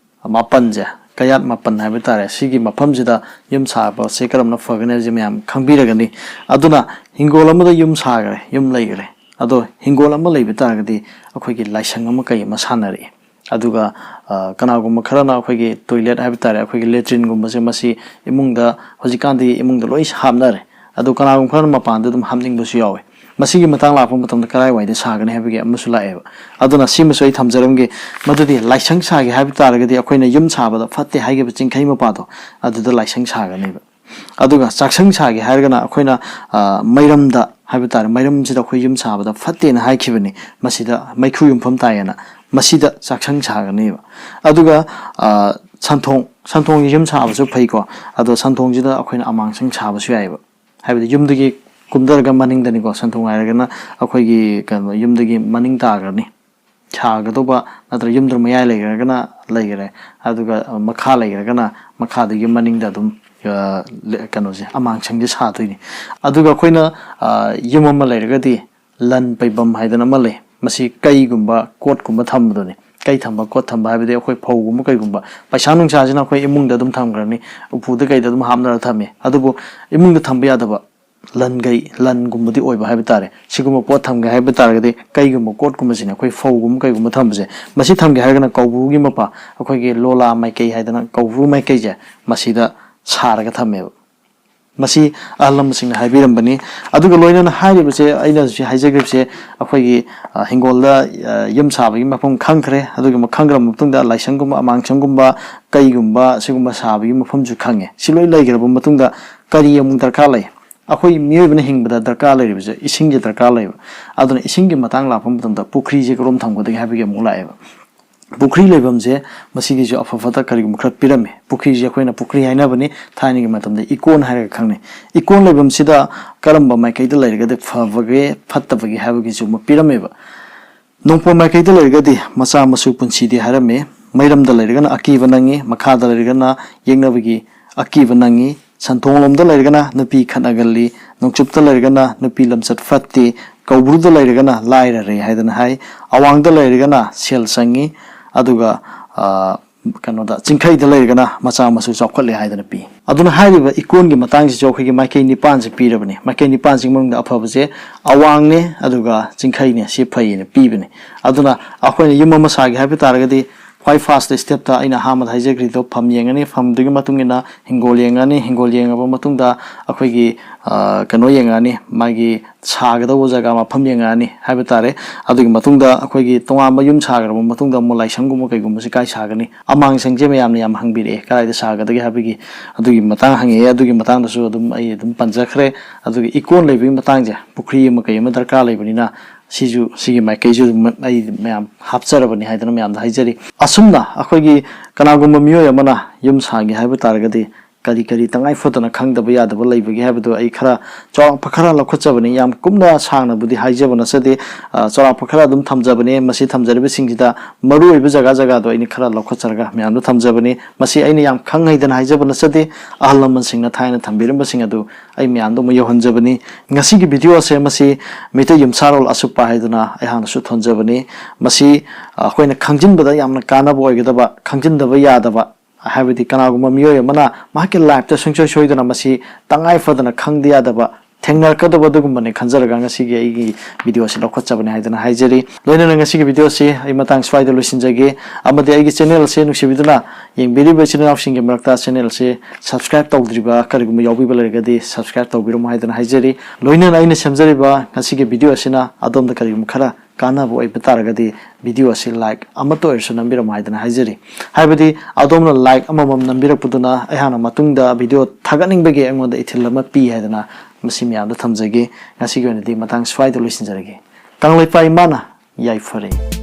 ꯃꯥꯄꯟꯁꯦ, ꯀꯌꯥꯠ ꯃꯥꯄꯟ ꯍꯥꯏꯕ ꯇꯥꯔꯦ, ꯁꯤꯒꯤ ꯃꯐꯝꯁꯤꯗ ꯌꯨꯝ ꯁꯥꯕꯁꯦ ꯀꯔꯝꯅ ꯐꯒꯅꯤ ꯍꯥꯏꯕꯁꯦ ꯃꯌꯥꯝ ꯈꯪꯕꯤꯔꯒꯅꯤ꯫ ꯑꯗꯨꯅ ꯍꯤꯡꯒꯣꯜ ꯑꯃꯗ ꯌꯨꯝ ꯁꯥꯈ꯭ꯔꯦ, ꯌꯨꯝ ꯂꯩꯈ꯭ꯔꯦ, ꯑꯗꯣ ꯍꯤꯡꯒꯣꯜ ꯑꯃ ꯂꯩꯕ ꯇꯥꯔꯒꯗꯤ ꯑꯩꯈꯣꯏꯒꯤ ꯂꯥꯏꯁꯪ ꯑꯃ ꯀꯩ ꯑꯃ ꯁꯥꯟꯅꯔꯛꯏ꯫ ꯑꯗꯨꯒ ꯑ, ꯀꯅꯥꯒꯨꯝꯕ ꯈꯔꯅ ꯑꯩꯈꯣꯏꯒꯤ ꯇꯣꯏꯂꯦꯠ ꯍꯥꯏꯕ ꯇꯥꯔꯦ, ꯑꯩꯈꯣꯏꯒꯤ ꯂꯦꯇ꯭ꯔꯤꯟꯒꯨꯝꯕꯁꯦ, ꯃꯁꯤ ꯏꯃꯨꯡꯗ, ꯍꯧꯖꯤꯛꯀꯥꯟꯗꯤ ꯏꯃꯨꯡꯗ ꯂꯣꯏ ꯍꯥꯞꯅꯔꯦ꯫ ꯑꯗꯣ ꯀꯅꯥꯒꯨꯝꯕ ꯈꯔꯅ ꯃꯄꯥꯟꯗ ꯑꯗꯨꯝ ꯍꯥꯞꯅꯤꯡꯕꯁꯨ ꯌꯥꯎꯋꯦ꯫ ꯃꯁꯤꯒꯤ ꯃꯇꯥꯡ ꯂꯥꯛꯄ ꯃꯇꯝꯗ ꯀꯔꯥꯏꯋꯥꯏꯗ ꯁꯥꯒꯅꯤ ꯍꯥꯏꯕꯒꯤ ꯑꯃꯁꯨ ꯂꯥꯛꯑꯦꯕ꯫ ꯑꯗꯨꯅ ꯁꯤꯃꯁꯨ ꯑꯩ ꯊꯝꯖꯔꯝꯒꯦ, ꯃꯗꯨꯗꯤ ꯂꯥꯏꯁꯪ ꯁꯥꯒꯦ ꯍꯥꯏꯕ ꯇꯥꯔꯒꯗꯤ ꯑꯩꯈꯣꯏꯅ ꯌꯨꯝ ꯁꯥꯕꯗ ꯐꯠꯇꯦ ꯍꯥꯏꯈꯤꯕ ꯆꯤꯡꯈꯩ ꯃꯄꯥꯗꯣ, ꯑꯗꯨꯗ ꯂꯥꯏꯁꯪ ꯁꯥꯒꯅꯦꯕ꯫ ꯑꯗꯨꯒ ꯆꯥꯛꯁꯪ ꯁꯥꯒꯦ ꯍꯥꯏꯔꯒꯅ ꯑꯩꯈꯣꯏꯅ, ꯑ, ꯃꯩꯔꯝꯗ ꯍꯥꯏꯕ ꯇꯥꯔꯦ, ꯃꯩꯔꯝꯁꯤꯗ ꯑꯩꯈꯣꯏ ꯌꯨꯝ ꯁꯥꯕꯗ ꯐꯠꯇꯦꯅ ꯍꯥꯏꯈꯤꯕꯅꯤ, ꯃꯁꯤꯗ ꯃꯩꯈꯨ ꯌꯨꯡꯐꯝ ꯇꯥꯏꯌꯦꯅ, ꯃꯁꯤꯗ ꯆꯥꯛꯁꯪ ꯁꯥꯒꯅꯦꯕ꯫ ꯑꯗꯨꯒ, ꯑ, ꯁꯟꯊꯣꯡ, ꯁꯟꯊꯣꯡꯒꯤ ꯌꯨꯝ ꯁꯥꯕꯁꯨ ꯐꯩꯀꯣ, ꯑꯗꯣ ꯁꯟꯊꯣꯡꯁꯤꯗ ꯑꯩꯈꯣꯏꯅ ꯑꯃꯥꯡꯁꯪ ꯁꯥꯕꯁꯨ ꯌꯥꯏꯑꯕ꯫ ꯍꯥꯏꯕꯗꯤ ꯌꯨꯝꯗꯒꯤ ꯀꯨꯝꯊꯔꯒ ꯃꯅꯤꯡꯗꯅꯤꯀꯣ, ꯁꯟꯊꯣꯡ ꯍꯥꯏꯔꯒꯅ ꯑꯩꯈꯣꯏꯒꯤ ꯀꯩꯅꯣ, ꯌꯨꯝꯗꯒꯤ ꯃꯅꯤꯡ ꯇꯥꯈ꯭ꯔꯅꯤ꯫ ꯁꯥꯒꯗꯧꯕ ꯅꯠꯇ꯭ꯔꯒ ꯌꯨꯝꯗꯨ ꯃꯌꯥꯏ ꯂꯩꯈ꯭ꯔꯒꯅ ꯂꯩꯈꯔꯦ, ꯑꯗꯨꯒ ꯃꯈꯥ ꯂꯩꯈ꯭ꯔꯒꯅ ꯃꯈꯥꯗꯒꯤ ꯃꯅꯤꯡꯗ ꯑꯗꯨꯝ, ꯑ, ꯂꯦ-, ꯀꯩꯅꯣꯁꯦ, ꯑꯃꯥꯡꯁꯪꯁꯦ ꯁꯥꯗꯣꯏꯅꯤ꯫ ꯑꯗꯨꯒ ꯑꯩꯈꯣꯏꯅ, ꯑ, ꯌꯨꯝ ꯑꯃ ꯂꯩꯔꯒꯗꯤ ꯂꯟ ꯄꯩꯐꯝ ꯍꯥꯏꯗꯅ ꯑꯃ ꯂꯩ꯫ ꯃꯁꯤ ꯀꯩꯒꯨꯝꯕ ꯀꯣꯠꯀꯨꯝꯕ ꯊꯝꯕꯗꯨꯅꯤ꯫ ꯀꯩ ꯊꯝꯕ, ꯀꯣꯠ ꯊꯝꯕ ꯍꯥꯏꯕꯗꯤ ꯑꯩꯈꯣꯏ ꯐꯧꯒꯨꯝꯕ ꯀꯩꯒꯨꯝꯕ, ꯄꯩꯁꯥ ꯅꯨꯡꯁꯥꯁꯤꯅ ꯑꯩꯈꯣꯏ ꯏꯃꯨꯡꯗ ꯑꯗꯨꯝ ꯊꯝꯈ꯭ꯔꯅꯤ, ꯎꯄꯨꯗ ꯀꯩꯗ ꯑꯗꯨꯝ ꯍꯥꯞꯅꯔ ꯊꯝꯃꯤ꯫ ꯑꯗꯨꯕꯨ ꯏꯃꯨꯡꯗ ꯊꯝꯕ ꯌꯥꯗꯕ ꯂꯟꯒꯩ, ꯂꯟꯒꯨꯝꯕꯗꯤ ꯑꯣꯏꯕ ꯍꯥꯏꯕ ꯇꯥꯔꯦ꯫ ꯁꯤꯒꯨꯝꯕ ꯄꯣꯠ ꯊꯝꯒꯦ ꯍꯥꯏꯕ ꯇꯥꯔꯒꯗꯤ ꯀꯩꯒꯨꯝꯕ ꯀꯣꯠꯀꯨꯝꯕꯁꯤꯅ, ꯑꯩꯈꯣꯏ ꯐꯧꯒꯨꯝꯕ ꯀꯩꯒꯨꯝꯕ ꯊꯝꯕꯁꯦ, ꯃꯁꯤ ꯊꯝꯒꯦ ꯍꯥꯏꯔꯒꯅ ꯀꯧꯕ꯭ꯔꯨꯒꯤ ꯃꯄꯥ, ꯑꯩꯈꯣꯏꯒꯤ ꯂꯣꯂꯥ ꯃꯥꯏꯀꯩ ꯍꯥꯏꯗꯅ ꯀꯧꯕ꯭ꯔꯨ ꯃꯥꯏꯀꯩꯁꯦ, ꯃꯁꯤꯗ ꯁꯥꯔꯒ ꯊꯝꯃꯦꯕ꯫ ꯃꯁꯤ ꯑꯍꯜ ꯂꯃꯟꯁꯤꯡꯅ ꯍꯥꯏꯕꯤꯔꯝꯕꯅꯤ꯫ ꯑꯗꯨꯒ ꯂꯣꯏꯅꯅ ꯍꯥꯏꯔꯤꯕꯁꯦ, ꯑꯩꯅ ꯍꯧꯖꯤꯛ ꯍꯥꯏꯖꯈ꯭ꯔꯤꯕꯁꯦ, ꯑꯩꯈꯣꯏꯒꯤ, ꯑ, ꯍꯤꯡꯒꯣꯜꯗ, ꯑ, ꯌꯨꯝ ꯁꯥꯕꯒꯤ ꯃꯐꯝ ꯈꯪꯈ꯭ꯔꯦ꯫ ꯑꯗꯨꯒꯤ ꯃ-, ꯈꯪꯈ꯭ꯔꯕ ꯃꯇꯨꯡꯗ ꯂꯥꯏꯁꯪꯒꯨꯝꯕ, ꯑꯃꯥꯡꯁꯪꯒꯨꯝꯕ, ꯀꯩꯒꯨꯝꯕ, ꯁꯤꯒꯨꯝꯕ ꯁꯥꯕꯒꯤ ꯃꯐꯝꯁꯨ ꯈꯪꯉꯦ꯫ ꯁꯤ ꯂꯣꯏ ꯂꯩꯈ꯭ꯔꯕ ꯃꯇꯨꯡꯗ ꯀꯔꯤ ꯑꯃꯨꯛ ꯗꯔꯀꯥꯔ ꯂꯩ? ꯑꯩꯈꯣꯏ ꯃꯤꯑꯣꯏꯕꯅ ꯍꯤꯡꯕꯗ ꯗꯔꯀꯥꯔ ꯂꯩꯔꯤꯕꯁꯦ ꯏꯁꯤꯡꯁꯦ ꯗꯔꯀꯥꯔ ꯂꯩꯕ꯫ ꯑꯗꯨꯅ ꯏꯁꯤꯡꯒꯤ ꯃꯇꯥꯡ ꯂꯥꯛꯄ ꯃꯇꯝꯗ ꯄꯨꯈ꯭ꯔꯤꯁꯦ ꯀꯔꯣꯝ ꯊꯝꯒꯗꯒꯦ ꯍꯥꯏꯕꯒꯤ ꯑꯃꯨꯛ ꯂꯥꯛꯑꯦꯕ꯫ ꯄꯨꯈ꯭ꯔꯤ ꯂꯩꯐꯝꯁꯦ ꯃꯁꯤꯒꯤꯁꯨ ꯑꯐ ꯐꯠꯇ ꯀꯔꯤꯒꯨꯝꯕ ꯈꯔ ꯄꯤꯔꯝꯃꯦ꯫ ꯄꯨꯈ꯭ꯔꯤꯁꯦ ꯑꯩꯈꯣꯏꯅ ꯄꯨꯈ꯭ꯔꯤ ꯍꯥꯏꯅꯕꯅꯤ, ꯊꯥꯏꯅꯒꯤ ꯃꯇꯝꯗ ꯏꯀꯣꯟ ꯍꯥꯏꯔꯒ ꯈꯪꯅꯩ꯫ ꯏꯀꯣꯟ ꯂꯩꯐꯝꯁꯤꯗ ꯀꯔꯝꯕ ꯃꯥꯏꯀꯩꯗ ꯂꯩꯔꯒꯗꯤ ꯐꯕꯒꯦ, ꯐꯠꯇꯕꯒꯦ ꯍꯥꯏꯕꯒꯤꯁꯨ ꯑꯃ ꯄꯤꯔꯝꯃꯦꯕ꯫ ꯅꯣꯡꯄꯣꯛ ꯃꯥꯏꯀꯩꯗ ꯂꯩꯔꯒꯗꯤ ꯃꯆꯥ ꯃꯁꯨ ꯄꯨꯟꯁꯤꯗꯦ ꯍꯥꯏꯔꯝꯃꯤ꯫ ꯃꯩꯔꯝꯗ ꯂꯩꯔꯒꯅ ꯑꯀꯤꯕ ꯅꯪꯉꯤ, ꯃꯈꯥꯗ ꯂꯩꯔꯒꯅ ꯌꯦꯛꯅꯕꯒꯤ ꯑꯀꯤꯕ ꯅꯪꯉꯤ, ꯁꯟꯊꯣꯡꯂꯣꯝꯗ ꯂꯩꯔꯒꯅ ꯅꯨꯄꯤ ꯈꯠꯅꯒꯜꯂꯤ, ꯅꯣꯡꯆꯨꯞꯇ ꯂꯩꯔꯒꯅ ꯅꯨꯄꯤ ꯂꯝꯆꯠ ꯐꯠꯇꯦ, ꯀꯧꯕ꯭ꯔꯨꯗ ꯂꯩꯔꯒꯅ ꯂꯥꯏꯔꯔꯦ ꯍꯥꯏꯗꯅ ꯍꯥꯏ, ꯑꯋꯥꯡꯗ ꯂꯩꯔꯒꯅ ꯁꯦꯜ ꯆꯪꯉꯤ, ꯑꯗꯨꯒ, ꯑ, ꯀꯩꯅꯣꯗ, ꯆꯤꯡꯈꯩꯗ ꯂꯩꯔꯒꯅ ꯃꯆꯥ ꯃꯁꯨ ꯆꯥꯎꯈꯠꯂꯦ ꯍꯥꯏꯗꯅ ꯄꯤ꯫ ꯑꯗꯨꯅ ꯍꯥꯏꯔꯤꯕ ꯏꯀꯣꯟꯒꯤ ꯃꯇꯥꯡꯁꯤꯁꯨ ꯑꯩꯈꯣꯏꯒꯤ ꯃꯥꯏꯀꯩ ꯅꯤꯄꯥꯟꯁꯦ ꯄꯤꯔꯕꯅꯤ꯫ ꯃꯥꯏꯀꯩ ꯅꯤꯄꯥꯟꯁꯤꯒꯤ ꯃꯅꯨꯡꯗ ꯑꯐꯕꯁꯦ ꯑꯋꯥꯡꯅꯦ, ꯑꯗꯨꯒ ꯆꯤꯡꯈꯩꯅꯦ, ꯁꯤ ꯐꯩꯌꯦꯅ ꯄꯤꯕꯅꯤ꯫ ꯑꯗꯨꯅ ꯑꯩꯈꯣꯏꯅ ꯌꯨꯝ ꯑꯃ ꯁꯥꯒꯦ ꯍꯥꯏꯕ ꯇꯥꯔꯒꯗꯤ, ꯈ꯭ꯋꯥꯏ first step ꯇ ꯑꯩꯅ ꯑꯍꯥꯟꯕꯗ ꯍꯥꯏꯖꯈ꯭ꯔꯤꯗꯣ, ꯐꯝ ꯌꯦꯡꯉꯅꯤ, ꯐꯝꯗꯨꯒꯤ ꯃꯇꯨꯡ ꯏꯟꯅ ꯍꯤꯡꯒꯣꯜ ꯌꯦꯡꯉꯅꯤ, ꯍꯤꯡꯒꯣꯜ ꯌꯦꯡꯉꯕ ꯃꯇꯨꯡꯗ ꯑꯩꯈꯣꯏꯒꯤ, ꯑ, ꯀꯩꯅꯣ ꯌꯦꯡꯉꯛꯑꯅꯤ, ꯃꯥꯒꯤ ꯁꯥꯒꯗꯧꯕ ꯖꯒꯥ ꯃꯐꯝ ꯌꯦꯡꯉꯛꯑꯅꯤ ꯍꯥꯏꯕ ꯇꯥꯔꯦ꯫ ꯑꯗꯨꯒꯤ ꯃꯇꯨꯡꯗ ꯑꯩꯈꯣꯏꯒꯤ ꯇꯣꯉꯥꯟꯕ ꯌꯨꯝ ꯁꯥꯈ꯭ꯔꯕ ꯃꯇꯨꯡꯗ ꯑꯃꯨꯛ ꯂꯥꯏꯁꯪꯒꯨꯝꯕ ꯀꯩꯒꯨꯝꯕꯁꯤ ꯀꯥꯏ ꯁꯥꯒꯅꯤ? ꯑꯃꯥꯡꯁꯪꯁꯦ ꯃꯌꯥꯝꯅ ꯌꯥꯝ ꯍꯪꯕꯤꯔꯛꯑꯦ, ꯀꯗꯥꯏꯗ ꯁꯥꯒꯗꯒꯦ ꯍꯥꯏꯕꯒꯤ, ꯑꯗꯨꯒꯤ ꯃꯇꯥꯡ ꯍꯪꯉꯛꯑꯦ꯫ ꯑꯗꯨꯒꯤ ꯃꯇꯥꯡꯗꯁꯨ ꯑꯗꯨꯝ ꯑꯩ ꯑꯗꯨꯝ ꯄꯟꯖꯈ꯭ꯔꯦ꯫ ꯑꯗꯨꯒ ꯏꯀꯣꯟ ꯂꯩꯕꯒꯤ ꯃꯇꯥꯡꯁꯦ, ꯄꯨꯈ꯭ꯔꯤ ꯑꯃ ꯀꯩ ꯑꯃ ꯗꯔꯀꯥꯔ ꯂꯩꯕꯅꯤꯅ, ꯁꯤꯁꯨ, ꯁꯤꯒꯤ ꯃꯥꯏꯀꯩꯁꯨ ꯑꯗꯨꯝ ꯑꯩ ꯃꯌꯥꯝ ꯍꯥꯞꯆꯔꯕꯅꯤ ꯍꯥꯏꯗꯅ ꯃꯌꯥꯝꯗ ꯍꯥꯏꯖꯔꯤ꯫ ꯑꯁꯨꯝꯅ ꯑꯩꯈꯣꯏꯒꯤ ꯀꯅꯥꯒꯨꯝꯕ ꯃꯤꯑꯣꯏ ꯑꯃꯅ ꯌꯨꯝ ꯁꯥꯒꯦ ꯍꯥꯏꯕ ꯇꯥꯔꯒꯗꯤ, ꯀꯔꯤ ꯀꯔꯤ ꯇꯉꯥꯏ ꯐꯗꯅ ꯈꯪꯗꯕ ꯌꯥꯗꯕ ꯂꯩꯕꯒꯦ ꯍꯥꯏꯕꯗꯨ ꯑꯩ ꯈꯔ ꯆꯥꯎꯔꯥꯛꯄ ꯈꯔ ꯂꯧꯈꯠꯆꯕꯅꯤ꯫ ꯌꯥꯝ ꯀꯨꯞꯅ ꯁꯥꯡꯅꯕꯨꯗꯤ ꯍꯥꯏꯖꯕ ꯅꯠꯆꯗꯦ꯫ ꯑ, ꯆꯥꯎꯔꯥꯛꯄ ꯈꯔ ꯑꯗꯨꯝ ꯊꯝꯖꯕꯅꯦ꯫ ꯃꯁꯤ ꯊꯝꯖꯔꯤꯕꯁꯤꯡꯁꯤꯗ ꯃꯔꯨꯑꯣꯏꯕ ꯖꯒꯥ ꯖꯒꯥꯗꯣ ꯑꯩꯅ ꯈꯔ ꯂꯧꯈꯠꯆꯔꯒ ꯃꯌꯥꯝꯗ ꯊꯝꯖꯕꯅꯤ꯫ ꯃꯁꯤ ꯑꯩꯅ ꯌꯥꯝ ꯈꯪ ꯍꯩꯗꯅ ꯍꯥꯏꯖꯕ ꯅꯠꯆꯗꯦ꯫ ꯑꯍꯜ ꯂꯃꯟꯁꯤꯡꯅ ꯊꯥꯏꯅ ꯊꯝꯕꯤꯔꯝꯕꯁꯤꯡ ꯑꯗꯨ ꯑꯩ ꯃꯌꯥꯝꯗ ꯑꯃꯨꯛ ꯌꯧꯍꯟꯖꯕꯅꯤ꯫ ꯉꯁꯤꯒꯤ video ꯑꯁꯦ, ꯃꯁꯤ ꯃꯤꯇꯩ ꯌꯨꯝꯁꯥꯔꯣꯜ ꯑꯁꯨꯞꯄ ꯍꯥꯏꯗꯨꯅ ꯑꯩꯍꯥꯛꯅꯁꯨ ꯊꯣꯟꯖꯕꯅꯤ꯫ ꯃꯁꯤ, ꯑ, ꯑꯩꯈꯣꯏꯅ ꯈꯪꯖꯤꯟꯕꯗ ꯌꯥꯝꯅ ꯀꯥꯟꯅꯕ ꯑꯣꯏꯒꯗꯕ, ꯈꯪꯖꯤꯟꯗꯕ ꯌꯥꯗꯕ, ꯍꯥꯏꯕꯗꯤ ꯀꯅꯥꯒꯨꯝꯕ ꯃꯤꯑꯣꯏ ꯑꯃꯅ ꯃꯍꯥꯛꯀꯤ life ꯇ ꯁꯨꯡꯁꯣꯏ ꯁꯣꯏꯗꯅ ꯃꯁꯤ ꯇꯉꯥꯏ ꯐꯗꯅ ꯈꯪꯗ ꯌꯥꯗꯕ, ꯊꯦꯡꯅꯔꯛꯀꯗꯕ ꯑꯗꯨꯒꯨꯝꯕꯅꯤ ꯈꯟꯖꯔꯒ ꯉꯁꯤꯒꯤ ꯑꯩꯒꯤ video ꯑꯁꯤ ꯂꯧꯈꯠꯆꯕꯅꯤ ꯍꯥꯏꯗꯅ ꯍꯥꯏꯖꯔꯤ꯫ ꯂꯣꯏꯅꯅ ꯉꯁꯤꯒꯤ video ꯑꯁꯤ ꯑꯩ ꯃꯇꯥꯡ ꯁ꯭ꯋꯥꯏꯗ ꯂꯣꯏꯁꯤꯟꯖꯒꯦ꯫ ꯑꯃꯗꯤ ꯑꯩꯒꯤ channel ꯑꯁꯤ ꯅꯨꯡꯁꯤꯕꯤꯗꯨꯅ ꯌꯦꯡꯕꯤꯔꯤꯕ ꯏꯆꯤꯟ ꯏꯅꯥꯎꯁꯤꯡꯒꯤ ꯃꯔꯛꯇ channel ꯑꯁꯤ subscribe ꯇꯧꯗ꯭ꯔꯤꯕ ꯀꯔꯤꯒꯨꯝꯕ ꯌꯥꯎꯕꯤꯕ ꯂꯩꯔꯒꯗꯤ subscribe ꯇꯧꯕꯤꯔꯝꯃꯨ ꯍꯥꯏꯗꯅ ꯍꯥꯏꯖꯔꯤ꯫ ꯂꯣꯏꯅꯅ ꯑꯩꯅ ꯁꯦꯝꯖꯔꯤꯕ ꯉꯁꯤꯒꯤ video ꯑꯁꯤꯅ ꯑꯗꯣꯝꯗ ꯀꯔꯤꯒꯨꯝꯕ ꯈꯔ ꯀꯥꯟꯅꯕ ꯑꯣꯏꯕ ꯇꯥꯔꯒꯗꯤ video ꯑꯁꯤ like ꯑꯃꯠꯇ ꯑꯣꯏꯔꯁꯨ ꯅꯝꯕꯤꯔꯝꯃꯨ ꯍꯥꯏꯗꯅ ꯍꯥꯏꯖꯔꯤ꯫ ꯍꯥꯏꯕꯗꯤ ꯑꯗꯣꯝꯅ like ꯑꯃꯃꯝ ꯅꯝꯕꯤꯔꯛꯄꯗꯨꯅ ꯑꯩꯍꯥꯛꯅ ꯃꯇꯨꯡꯗ video ꯊꯥꯒꯠꯅꯤꯡꯕꯒꯤ ꯑꯩꯉꯣꯟꯗ ꯏꯊꯤꯜ ꯑꯃ ꯄꯤ ꯍꯥꯏꯗꯅ ꯃꯁꯤ ꯃꯌꯥꯝꯗ ꯊꯝꯖꯒꯦ꯫ ꯉꯁꯤꯒꯤ ꯑꯣꯏꯅꯗꯤ ꯃꯇꯥꯡ ꯁ꯭ꯋꯥꯏꯗ ꯂꯣꯏꯁꯤꯟꯖꯔꯒꯦ꯫ ꯀꯪꯂꯩꯄꯥꯛ ꯏꯃꯥꯅ ꯌꯥꯏꯐꯔꯦ꯫